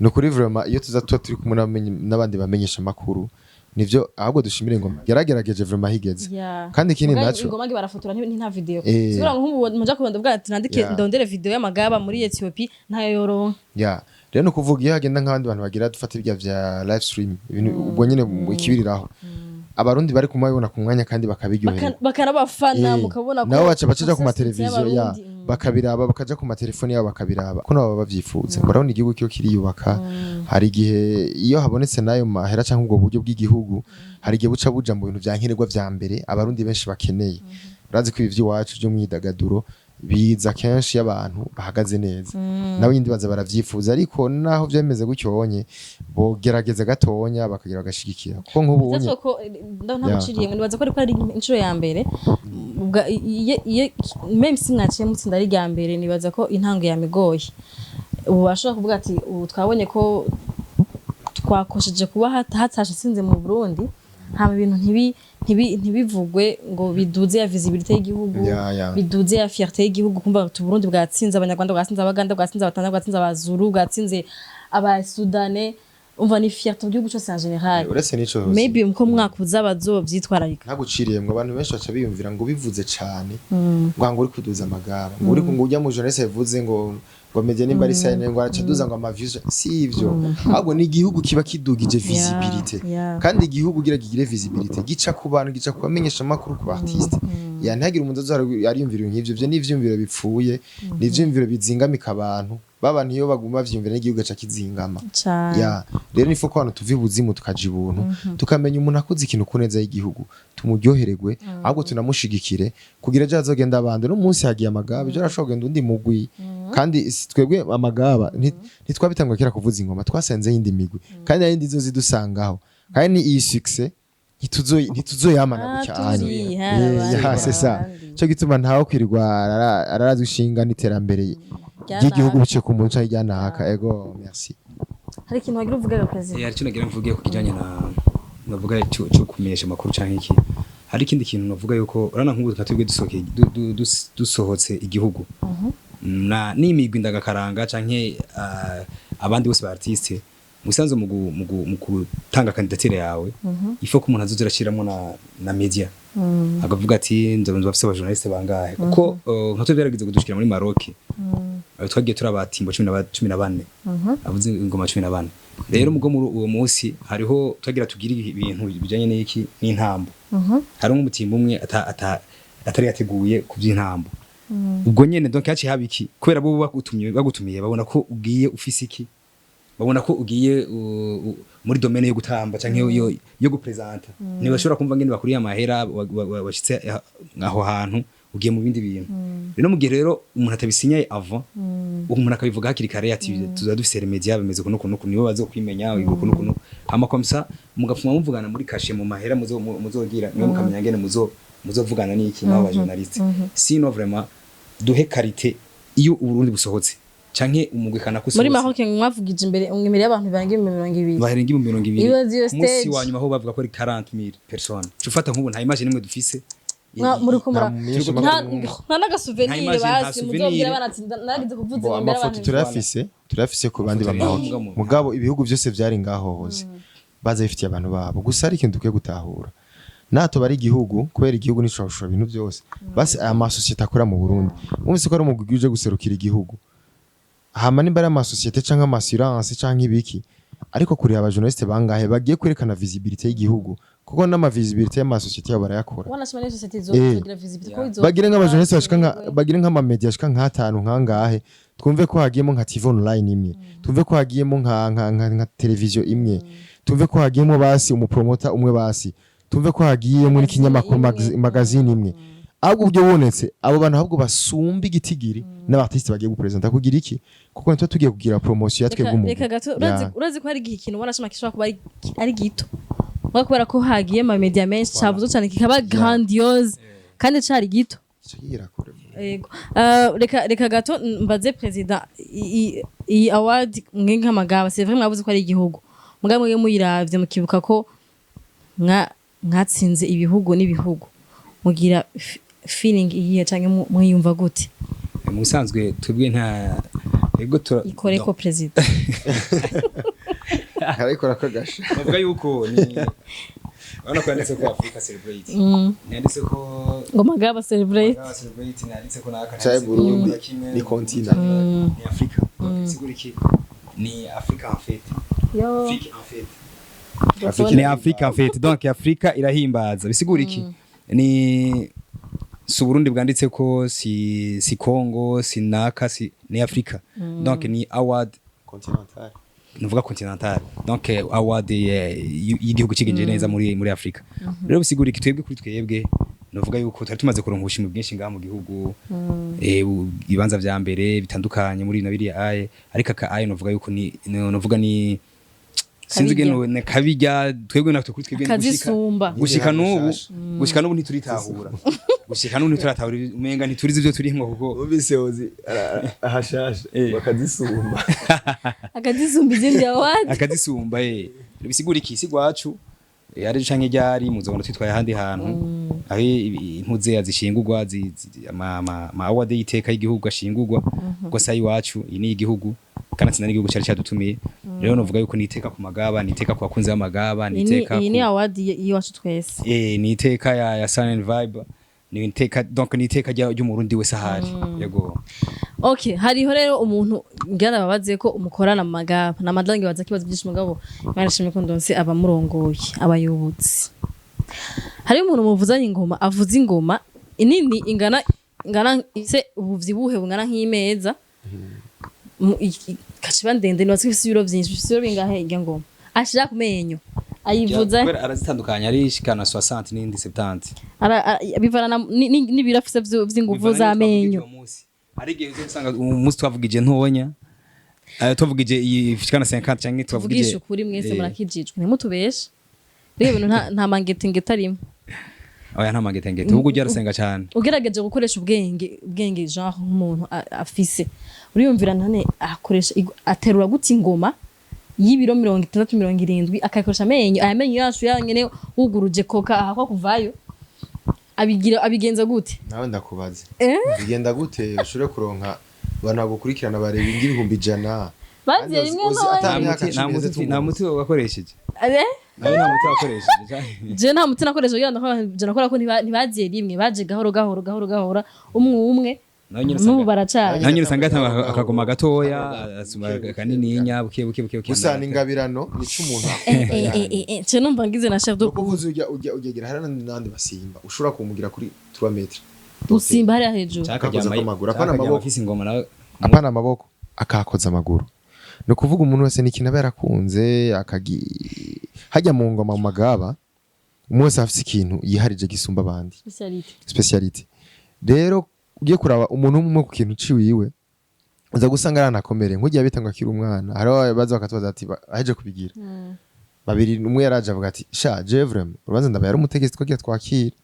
Ni ukuri, vraiment, iyo tuza tuba turi kumwe n'abandi bamenyesha amakuru, nivyo ahubwo dushimire ingoma, yaragerageje vraiment higeze. Kandi ikindi Mugabo naco ingoma ngi barafotora, nta video. Sibura nk'ubu muja kubanda bwa ati nandike ndondere video y'amagaba muri Ethiopia, ntayo yoronka. Ya, rero ni ukuvuga iyo hagenda nk'abandi bantu bagira, dufata ibya vya live stream, ibintu ubwo nyene ikibiriraho, Abarundi bari kumabibona ku mwanya kandi bakabiryoherwa. Bakanabafana, mukabona ko nabo baca bacaja ku consistency mateleviziyo ya y'Abarundi, bakabiraba, bakaja ku matelefoni yabo bakabiraba, ko nabo baba bavyifuza. Murabona igihugu kiyo kiriyubaka, hari igihe iyo habonetse n'ayo mahera canke ubwo buryo bw'igihugu, hari igihe buca buja mu bintu vya nkenerwa vya mbere Abarundi benshi bakeneye. Urazi ko ibi vy'iwacu vy'umwidagaduro biza kenshi iyo abantu bahagaze neza, nabo nyine baza baravyifuza. Ariko naho vyemeze gutyo onye, bogerageza gatonya bakagira bagashigikira, kuko nk'ubu unye Ndetse ko ntaguciriye ngo nibaza ko ariko ari inshuro ya mbere même si mwaciye mutsinda ari irya mbere, nibaza ko intango yamigoye. Ubu bashobora kuvuga ati ubu twabonye ko twakosheje kuba hatashe itsinze mu Burundi, hama ibintu ntibivugwe ngo biduze ya visibilité y'igihugu, Ya. biduze ya fierté y'igihugu, kumva ati Burundi bwatsinze Abanyarwanda, bwatsinze Abaganda, bwatsinze Abatanzania, bwatsinze Abazuru, bwatsinze Abasudane. Umva, ni fierté mu gihugu cyose en général. Uretse n'ico, Maybe uko mwaka uza bazovyitwararika. Ntaguciriye ngo abantu benshi baca biyumvira ngo bivuze cane ngo uri kuduza amagara, ngo uri ngo ujya mu journaliste yavuze ngo media nimba ari sayine, ngo araca duza ngo ama views. Si ivyo, ahubwo ni igihugu kiba kidugije visibilité. Kandi igihugu gira gigire visibilité gica ku bantu, gica ku bamenyesha amakuru, ku artiste. Ya, ntihagire umuntu azohora ariyumvira ibintu nk'ivyo. Ivyo ni ivyumviro bipfuye, ni ivyumviro bizingamika abantu. Babantu iyo baguma bavyiyumvira, n'igihugu gaca kizingama. Cane. Ya, rero ni ko abantu tuva ibuzimu tukaja ibuntu, tukamenya umuntu akoze ikintu ku neza y'igihugu tumuryohererwe, ahubwo tunamushigikire kugira ejo hazogenda abandi. No munsi hagiye amagaba, ejo arashobora kugenda undi mugwi. Kandi si twebwe amagaba ntitwabitangwa kera kuvuza ingoma, twasanze yindi migwi, kandi hari indi zidusangaho. Kandi ni iyi succès ntituzoyamana Ah, gutya anye. turi, hari abandi, Ya, c'est ça. abandi. Cyo gituma ntawe kwirirwa ararazwa ishinga n'iterambere ry'igihugu bice ku muntu canke ryanaka. Ego, merci. Hari ikintu wagira uvuge, perezida? Hari icyo nagira mvuge ku kijanye na navuga cyo kumenyesha amakuru canke iki. Hari ikindi kintu navuga yuko urana nk'ubu twebwe dusohotse igihugu. Na n'imigwi ndagakaranga canke abandi bose ba artiste musanzwe mu gutanga candidature yawe, il faut ko umuntu azoza arashiramwo na media, akavuga ati nzo bafise aba journaliste bangahe, kuko nka twe byaragize kudushikira muri Maroc. Twagiye turi abatimbo 14, avuze ingoma 14. Rero mugo muri uwo munsi hariho twagira tugira ibintu bijanye n'iki, n'intambo. Hariho nk'umutimbo umwe atari yateguye ku by'intambo. Ubwo nyene donc haciye haba iki? Kubera bo bagutumiye babona ko ugiye ufise iki, babona ko ugiye muri domaine yo gutamba canke yo gupresenta. Ntibashobora kumva ngene bakuriye amahera washitse aho hantu ugiye mu bindi bintu. Rero mu gihe rero umuntu atabisinyaye avant, umuntu akabivuga hakiri kare ati tuza dufise les médias bimeze kuno kuno, nibo bazokwimenya uko kuno kuno, hama comme ça mugapfuma muvugana muri cachet, mu mahera muzogira, niwe mukamenya ngene muzovugana n'iki n'abo ba journaliste. Sinon vraiment duhe qualité iyo Uburundi busohotse canke umugwi kanaka Muri usohotse. Maroc mwavugije imbere y'abantu barenga 20,000. Barenga 20,000. Ibaze iyo Ku munsi stage. wa nyuma aho bavuga ko ari 40,000 personnes. Cufata nk'ubu nta image nimwe dufise. Muri ko Nta mumenyesha nta makuru. Nta n'agasouvenir. Nta image, nta Basi souvenir. muzobwira abana ati naragize kuvuza Bo, imbere amafoto y'abantu. turayafise ku bandi Amafoto bamahoke. mugabo. Mugabo ibihugu byose byari ngaho hose baza bifitiye abantu babo. Gusa hari ikintu dukwiye gutahura: nato bari igihugu, kubera igihugu nico gushora ibintu byose. Basi aya masosiyete akora mu Burundi, mwumvise ko ari umugwi uje guserukira igihugu, hama nimba ari amasosiyete canke ama assurance canke ibiki, ariko kureba abajournaliste bangahe bagiye kwerekana visibilité y'igihugu, kuko n'ama visibilité y'amasosiyete yabo barayakora. Wanashima n'iyo société izogira visibilité ko Bagire nk'abajournaliste bashika nka, bagire nk'amamedia ashika nk'atanu nkangahe, twumve ko hagiyemo nka TV online imwe, twumve ko hagiyemo nka televiziyo imwe, twumve ko hagiyemo basi umupromota umwe, basi twumve ko hagiyemo n'ikinyamakuru imwe. Magazine imwe. Ahubwo uburyo bubonetse, abo bantu ahubwo basumba igitigiri n'abartiste bagiye gupresenta kugira iki, kuko ntituba tugiye kugira promotion ya twebwe Reka umuntu. Reka gato, urazi ko hari igihe ikintu wanashima gishobora kuba ari gito, mugabo kubera ko hagiye ama media menshi cavuze cyane kikaba grandiose kandi cari gito. Ico kigira kure. Yego. Reka gato mbaze president, iyi award mwe nk'amagaba, c'est vrai mwavuze ko ari igihugu, mugabo mwe muyiravye mukibuka ko mwatsinze ibihugu n'ibihugu, mugira feeling iyihe canke mwiyumva gute? Mu bisanzwe twebwe nta ego tura Ikoreko president. Ariko kagasha. Bavuga yuko ni urabona ko yanditse ko Africa Celebrate, ntiyanditse ko Ngo Magaba Celebrate. Magaba Celebrate, ntiyanditse ko naka Caye ntiyanditse ko Burundi, na kimwe, ni continent. Ni Africa. Donc bisigura iki? Ni Africa en fait. Yo. Afrique en fait. Afrique. Ni Afrique en fait. Donc Afrika irahimbaza, bisigura iki? Ni si Burundi bwanditse ko, si Congo, si naka, si ni Afrika. Donc ni award Continental. Nuvuga continental, donc award y'igihugu cigenje neza muri Afrika. Rero bisigura iki? Twebwe kuri twebwe nuvuga yuko twari tumaze kuronka ubushimwe bwinshi ngaha mu gihugu, ibibanza vya mbere bitandukanye muri na biriya aye, ariko aka aye nuvuga yuko ni nuvuga ni sinzi Kabirya. geno ne kabirya twebwe natwe kuri twebwe ni gushika Akazisumba. gushika n'ubu ntituritahura, gushika n'ubu ntituratahura, umenga ntiturizi ivyo turimwo kuko Wumvise uzi ahashasha bakazisumba. Akazisumba izindi award. Akazisumba. Bisigura iki? Si gwacu ari canke ryari muzobona twitwaye ahandi hantu aho impuze zishingurwa, ama award y'iteka y'igihugu ashingurwa, ubwo sa iwacu iyi ni igihugu kanatsinda n'igihugu cari cadutumiye. Rero novuga yuko ni iteka ku Magaba, ni iteka ku bakunzi b'Amagaba, ni Iyi ni iteka iyi ni ku award y'iwacu twese. Ni iteka ya Sun and Vibe, ni iteka, donc ni iteka ry'Umurundi wese ahari. Yego. Okay, hariho rero umuntu ngira babaze ko umukorana mu Magaba na madangi baza kibazo byinshi, mugabo Imana ishimwe ko ndonse abamurongoye, abayobozi. Hariho umuntu muvuzanye ingoma, avuza ingoma inini ingana se ubuvyibuhe bungana nk'imeza. Kaciba ndende, nibaza ko ifise ibiro vyinshi. Ifise ibiro bingahe irya ngoma ashira ku menyo ayivuza? Kubera arazitandukanya, ari shikana 60 n'indi 70. Bivana n'ibiro afise vy'inguvu z'amenyo. Hari igihe uza gusanga umunsi twavugije ntonya, twavugije iyi shikana 50 canke twavugije Tuvugishe ukuri, mwese murakijijwe, ntimutubeshe. Rero ibintu nta mangetengete arimo. Oya, nta mangetengete, ahubwo ujya arasenga cyane. Ugerageje gukoresha ubwenge genre nk'umuntu afise, uriyumvira none akoresha aterura gute ingoma y'ibiro 60, 70, akayikoresha amenyo, aya menyo yacu yanyene wuguruje koka ahakwa kuvayo? Abigira, abigenza gute? Nawe ndakubaze. Eh? Bigenda gute ushobore kuronka Abantu bagukurikirana barenga 100,000. Baziye Kandi rimwe uzi ntoya. ata Nta myaka muti, nta 10 iheze muti, nta tumuzi. muti wakoresheje. Eh? Nawe nta muti wakoresheje. Je nta muti nakoresha kugira ngo ndakora nakora ko ntibaziye rimwe, baje gahoro gahoro gahoro gahoro, umwe umwe. Nawe nyine N'ubu usanga baracari. Nawe nyine usanga atanga akagoma gatoya, asuma kanininya, buke buke buke buke. Gusa ni ingabirano, nico umuntu Eh, akunda eh, yani. eh, eh, nce numva ngize na chef de Nuko uvuze ujya ujya ugera hari n'andi basimba ushobora kumugira kuri 3 metres. Gusimba hariya hejuru. Akakoza amaguru, apana akaryama amaboko. afise ingoma nawe. Apana amaboko, akakoza amaguru. Ni ukuvuga umuntu wese n'ikintu aba yarakunze akagi hajya mu ngoma mu magaba, umwe wese afise ikintu yiharije gisumba abandi. Spécialité. Spécialité. Rero ugiye kuraba umuntu umwe ku kintu ciwiwe, uza gusanga aranakomere nk'ugiye bitangwa akiri umwana. Hariho baza bakatubaza ati aheje kubigira babiri, umwe yaraje avuga ati: "Sha, je vraiment urubanza ndabaye ari umutegetsi twagiye twakira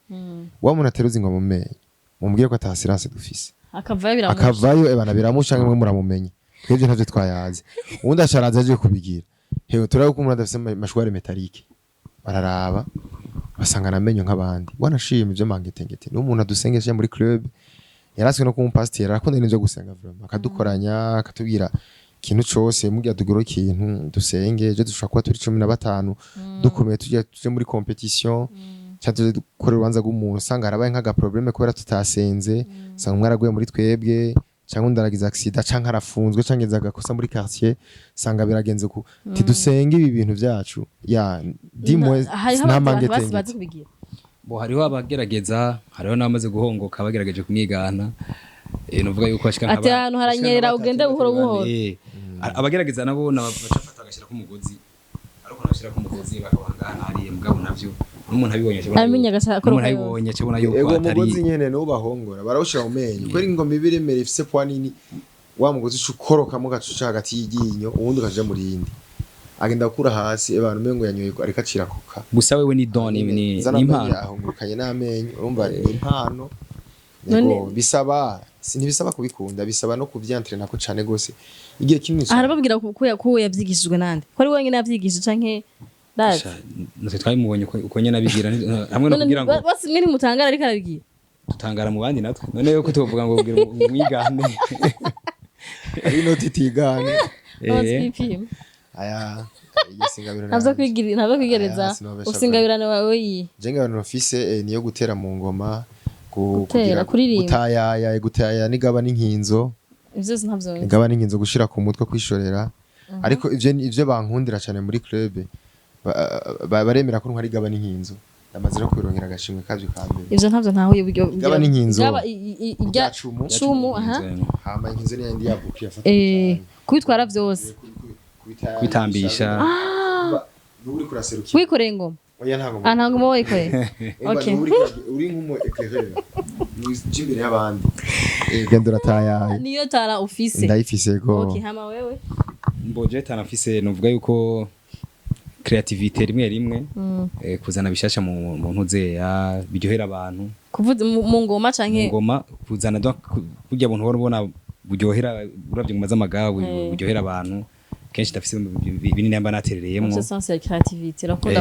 wa muntu ateruza ingoma mu menyo, mumubwire ko ata assurance dufise." Akavayo biramusha. Akavayo ebana biramusha, mwe muramumenye, twebwe ntavyo twayazi. Uwundi asharaza aje kubigira, hewe turabona ko umuntu adafise mâchoire métallique, bararaba basanga amenyo nk'abandi. Wanashima ivyo mangetengete n'umuntu adusengesha muri club, yaraswe no kuba umupasiteri, arakunda n'ivyo gusenga vraiment, akadukoranya akatubwira ikintu cose mugira tugure ikintu dusenge. Ejo dushobora kuba turi 15 dukomeye, tujya tuje muri compétition cyangwa tuje dukora urubanza rw'umuntu, usanga harabaye nk'aga problème kubera tutasenze, usanga umwe araguye muri twebwe, cyangwa undi aragize accident, cyangwa arafunzwe, cyangwa agize agakosa muri quartier, usanga biragenze ku tidusenge ibi bintu byacu ya dimwe. Hariho nta abandi bantu basi mangetengete. bazi kubigira. Bo hariho abagerageza, hariho n'abamaze guhongoka bagerageje kumwigana. Nuvuga yuko bashika Ati ahantu haranyerera, ugende buhoro buhoro. Abagerageza nabo bacafata bagashyirako umugozi, ariko nabashyirako umugozi bakabangana hariya, mugabo navyo n'umuntu abibonye acabona Amenye akoroka n'umuntu yose. abibonye acabona yuko Ego atari mugozi nyene niwo bahongora, barawushira mu menyo kubera ingoma iba iremera, ifise poids nini. Wa mugozi uca ukorokamo, ugaca hagati y'iryinyo, uwundi ukaja mu rindi, agenda gukura hasi abantu umengo yanyoye ariko acira koka. Gusa wewe ni don, ni Zana ni amenyo impano. Ahungurukanye n'amenyo, urumva ni impano. None- Ego, bisaba si ntibisaba kubikunda, bisaba no kuvyantrena ko cane gose igihe kinini cane. Arababwira ko yavyigishijwe nande, ko ari wenyine yavyigishije canke ndazi. Sha, natwe twabimubonye uko nyene abigira hamwe no None kugira ngo bose mwe ntimutangara ariko arabigira? Tutangara mu bandi natwe. None yuko tuvuga ngo ubwira umwigane. Ari inoti itigane. Twipima. Aya iyo singabiro Ntabyo kwigira, ntabyo kwigereza. Aya, sinobesha. Ufise ingabirano wawe yiye? Je ngabiro mfise niyo gutera mu ngoma, Gutera, kuririmba. Gutayaya, gutayaya n'igaba n'inkinzo. Ivyo byose ntabyo nzi. Igaba n'inkinzo, gushira ku mutwe, kwishorera. Ariko ivyo bankundira cyane muri club, baremera ko ntwara igaba n'inkinzo, ndamaze no kwirongera agashimwe kavyo ka mbere. Ivyo ntabyo ntahuye buryo. Igaba n'inkinzo. Igaba irya Irya cumu. Cumu, aha. Hama inkinzo ni yandi yabuki yafata. Kubitwara vyose. Kwitambisha. Uri kuraserukira. Wikoreye ingoma? Oya, ntabwo. Ah, nta ngoma wikoreye. Okay. Uri nk'umu éclaireur uje imbere y'abandi, genda uratayaye. Niyo tara ufise? Ndayifise go. Okay, hama wewe? Mboje tanafise, nuvuga yuko créativité rimwe rimwe, kuzana bishasha mu ntuzeya biryohera abantu. Kuvuza mu ngoma Mu canke ngoma, kuzana donc burya buntu uhora ubona buryohera, uravye ingoma z'amagabo, buryohera abantu kenshi, ndafise binini namba naterereyemwo. Ufise sens ya créativité, urakunda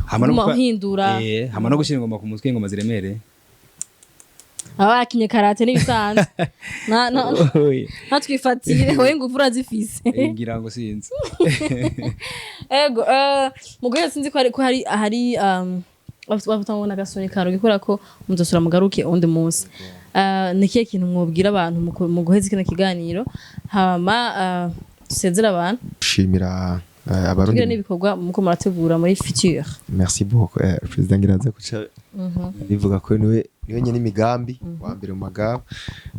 Hama no kuguma uhindura. Hama no gushira ingoma ku mutwe, ingoma ziremereye. Aba bakinye karate n'ibisanzwe na ntatwifatire wowe, ngufu urazifise. Ngira ngo sinzi. Ego, mugore, sinzi ko hari bavuga ngo nagasoni karugi kubera ko muzosura mugaruke undi munsi. Ni kihe kintu mwobwira abantu mu guheza kino kiganiro, hama dusezere abantu? Gushimira abarundi. Tubwire n'ibikorwa muko murategura muri future. Merci beaucoup, président ngiraza kuca bivuga ko niwe nyene imigambi wa mbere mu magabo.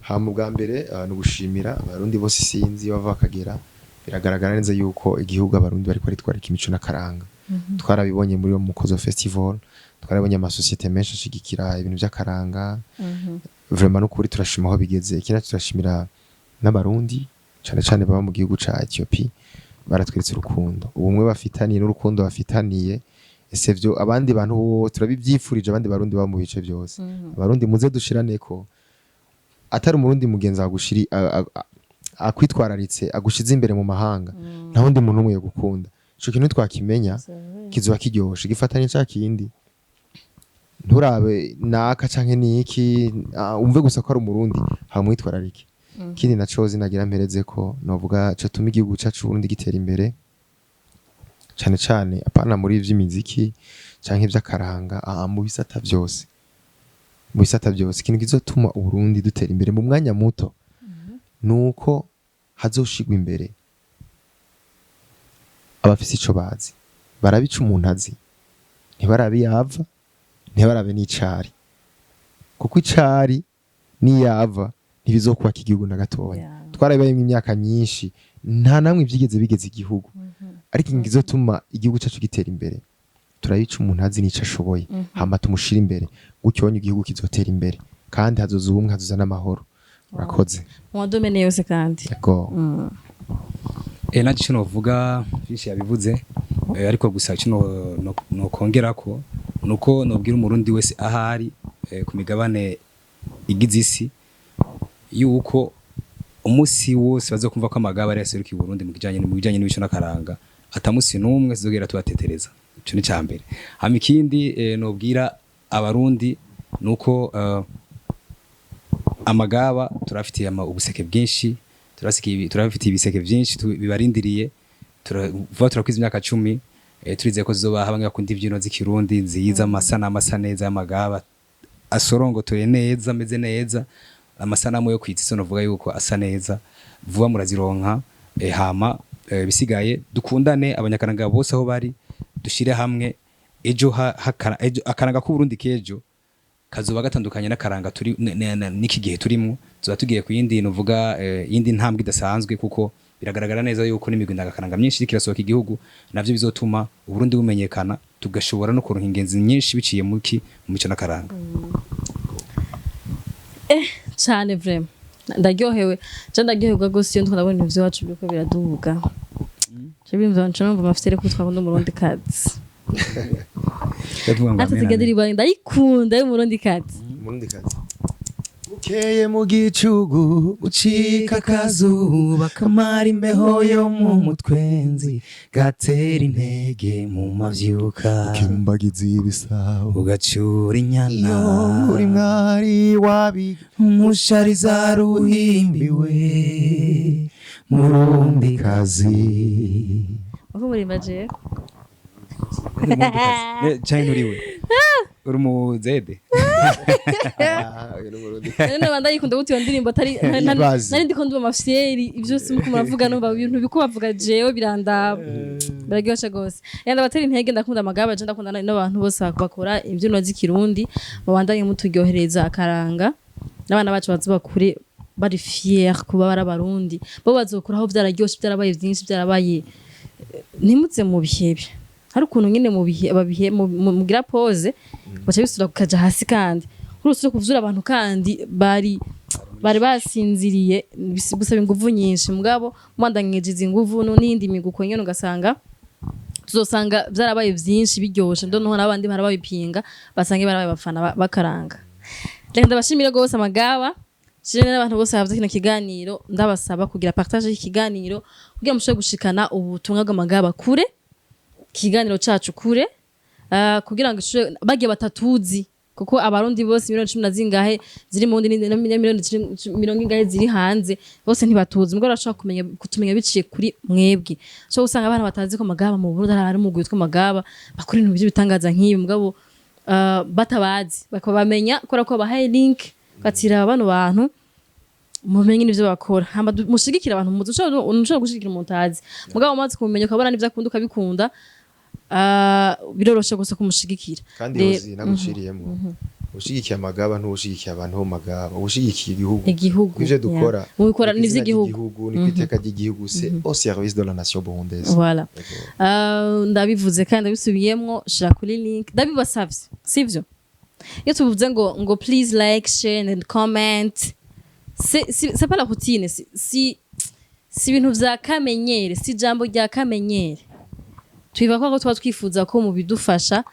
Hama ubwa mbere ni ugushimira abarundi bose sinzi bava bakagera. Biragaragara neza yuko igihugu abarundi bariko baritwarika imico n'akaranga. Twarabibonye muri Mukozo Festival, twarabonye amasosiyete menshi ashigikira ibintu by'akaranga. Vraiment n'ukuri turashima aho bigeze. Ikindi naco turashimira n'abarundi cane cane baba mu gihugu ca Ethiopie, baratweretse urukundo, ubumwe bafitaniye n'urukundo bafitaniye. Ese vyo abandi bantu bo turabivyifurije, abandi barundi baba mu bice byose. Abarundi muze dushiraneko, atari umurundi mugenzi agushiri akwitwararitse, agushize imbere mu mahanga, nta wundi muntu umwe yogukunda. Ico kintu twakimenya kizoba kiryoshe, gifatanye ca kindi nturabe naka canke niki, umve gusa ko ari umurundi hamwitwararike. Ikindi naco zinagira mpereze ko novuga cotuma igihugu cacu Burundi gitera imbere, cane cane apana muri ivy'imiziki canke ivy'akaranga, mu bisata vyose, mu bisata byose. Ikintu kizotuma Uburundi dutera imbere mu mwanya muto nuko hazoshigwa imbere abafise ico bazi. Barabe ico umuntu azi, ntibarabe iyava, ntibarabe n'icari, kuko icari n'iyava ntibizokubaka igihugu na gatoya. Twarabibayemo imyaka myinshi, nta namwe vyigeze bigeze igihugu. Ariko ikintu kizotuma igihugu cacu gitera imbere, turabica umuntu azi n'ico ashoboye, hama tumushira imbere gutyo, wonye igihugu kizotera imbere kandi hazoza ubumwe, hazoza n'amahoro. Urakoze. Mu ma domaines yose kandi. Yego. Naje ico novuga, vyinshi yabivuze, ariko gusa ico nokongerako nuko nobwira Umurundi wese ahari ku migabane igize isi yuko umunsi wose bazokumva ko Amagaba ari yaserukiye Burundi mu bijanye n'imico n'akaranga, atamusi n'umwe tuzogera tubatetereza. Ico ni cambere. Hama ikindi nobwira Abarundi nuko Amagaba turafitiye ubuseke bwinshi, turafitiye ibiseke byinshi bibarindiriye. Vuba turakwiza imyaka 10, turizeye ko zizobaha bamwe bakunda imbyino z'Ikirundi nziza, amasanamu asa neza y'Amagaba asorongotoye neza, ameze neza, amasanamu yo kwitsa novuga yuko asa neza. Vuba murazironka. Hama bisigaye dukundane, Abanyakaranga bose aho bari dushire hamwe. Ejo ejo akaranga k'Uburundi kejo kazoba gatandukanye n'akaranga turi n'iki gihe turimo. Tuba tugiye ku yindi nuvuga yindi ntambwe idasanzwe, kuko biragaragara neza yuko n'imigwi ndangakaranga myinshi iriko irasohoka igihugu. Navyo bizotuma Uburundi bumenyekana, tugashobora no kuronka ingenzi nyinshi biciye mu mico n'akaranga. Cane, vraiment ndaryohewe. Je ndaryoherwa gose iyo ndiko ndabona ibintu vy'iwacu biriko biraduga. Je bimva nca numva amafise ko twakunda Umurundi kazi. Ndavuga ngo Ati amen, tugende. Amen. Ribaye ndayikunda y'Umurundi kazi. Umurundi kazi. Bukeye mu gicugu Ucika akazuba kamara imbeho yo mu mutwenzi, gatera intege mu mavyuka, Kimbagizi ibisabo, ugacura inyana, iyo uri mwari wabi, umushariza ruhimbiwe, Murundi kazi. Uko murimba jewe. Canke nturiwe uri umuzede. None ndayikunda gute iyo ndirimbo atari Ibaze. Nari ndiko ndumva amafyeri ibyo muko muravuga, numva ibintu biko bavuga jewe birandaba, biraryoshe gose. Yanda batera intege. Ndakunda Amagaba, je ndakunda n'abantu bose bakora imbyino z'Ikirundi. Mubandanye muturyohereza akaranga, n'abana bacu baze bakure bari fier kuba bari Abarundi. Bo bazokuraho byararyoshe, byarabaye byinshi, byarabaye. Ntimutse mu bihebe, hari ukuntu nyine mu bihe babihe mugira pause, baca bisubira kukaja hasi, kandi kuri kuvura abantu kandi bari basinziriye, gusaba inguvu nyinshi. Mugabo mwandanyije izi nguvu n'iyindi miguko nyene, ugasanga tuzosanga byarabaye byinshi biryoshe. Noneho n'abandi barababipinga basange barabaye abafana bakaranga. Reka ndabashimire gose Amagaba, shimire n'abantu bose bavuze kino kiganiro. Ndabasaba kugira partage y'ikiganiro kugira mushobore gushikana ubutumwa bw'Amagaba kure, ikiganiro cacu kure, kugira ngo bagiye batatuzi, kuko Abarundi bose miliyoni cumi na zingahe ziri mu wundi na miliyoni mirongo ingahe ziri hanze bose ntibatuzi. Mugabo barashobora kumenya kutumenya biciye kuri mwebwe. So usanga abana batazi ko Amagaba mu Burundi hari umugwi witwa Amagaba bakora ibintu by'ibitangaza nk'ibi, mugabo batabazi bakabamenya kubera ko babahaye link, batira bano bantu mumenye n'ivyo bakora. Hama mushigikire abantu muzi. Ushobora gushigikira umuntu utazi, mugabo umaze kumumenya ukabona n'ivyo akunda ukabikunda, biroroshe gusa kumushigikira. Kandi uzi naguciriyemo, ushigikiye Amagaba ntuwushigikiye abantu bo Magaba, ushigikiye igihugu. Igihugu. Ivyo dukora mubikora ni kw'izina n'ivy'igihugu. ry'igihugu, ni kw'iteka ry'igihugu, c'est au service de la nation burundaise. Voilà. Yego. Ndabivuze kandi ndabisubiyemwo, shira kuri link, ndabibasavye sivyo? Iyo tuvuze ngo please like, share and comment, c'est pas la routine, si ibintu vya kamenyere, si ijambo rya kamenyere. Twiva ko tuba twifuza ko mubidufasha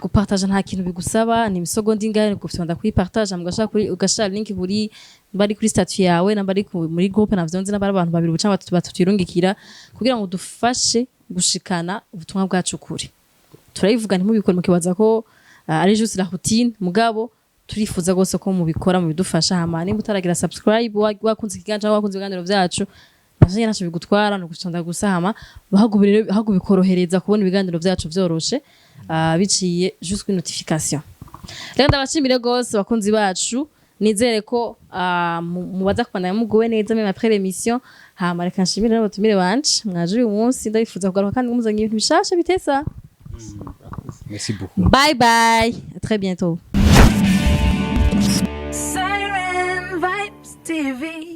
gupartaja. Nta kintu bigusaba, ni imisogonda ingahe gufyonda kuri partage, mugashaka kuri ugashira link kuri bari kuri statut yawe, namba ari muri groupe navyo nzi, namba ari abantu babiri cyangwa batatu batutirungikira kugira ngo dufashe gushikana ubutumwa bwacu kure. Turabivuga ntimubikore mukibaza ko ari juste la routine, mugabo Turifuza rwose ko mubikora, mubidufasha. Hama nimba utaragira subscribe, wakunze ikiganiro cyangwa wakunze ibiganiro byacu, navyo nyene ntaco bigutwara, ni uguconda gusa. Hama bikorohereza kubona ibiganiro byacu vyoroshe, biciye juste kuri notification. Rero ndabashimire gose, bakunzi bacu. Nizere ko mubaza kubandanya muguwe neza même après l'émission. Hama reka nshimire n'abatumire banje mwaje uyu munsi. Ndabifuza kugaruka kandi muzanye ibintu bishasha bitesa. Merci beaucoup. Bye bye, à très bientôt. Siren Vibes TV.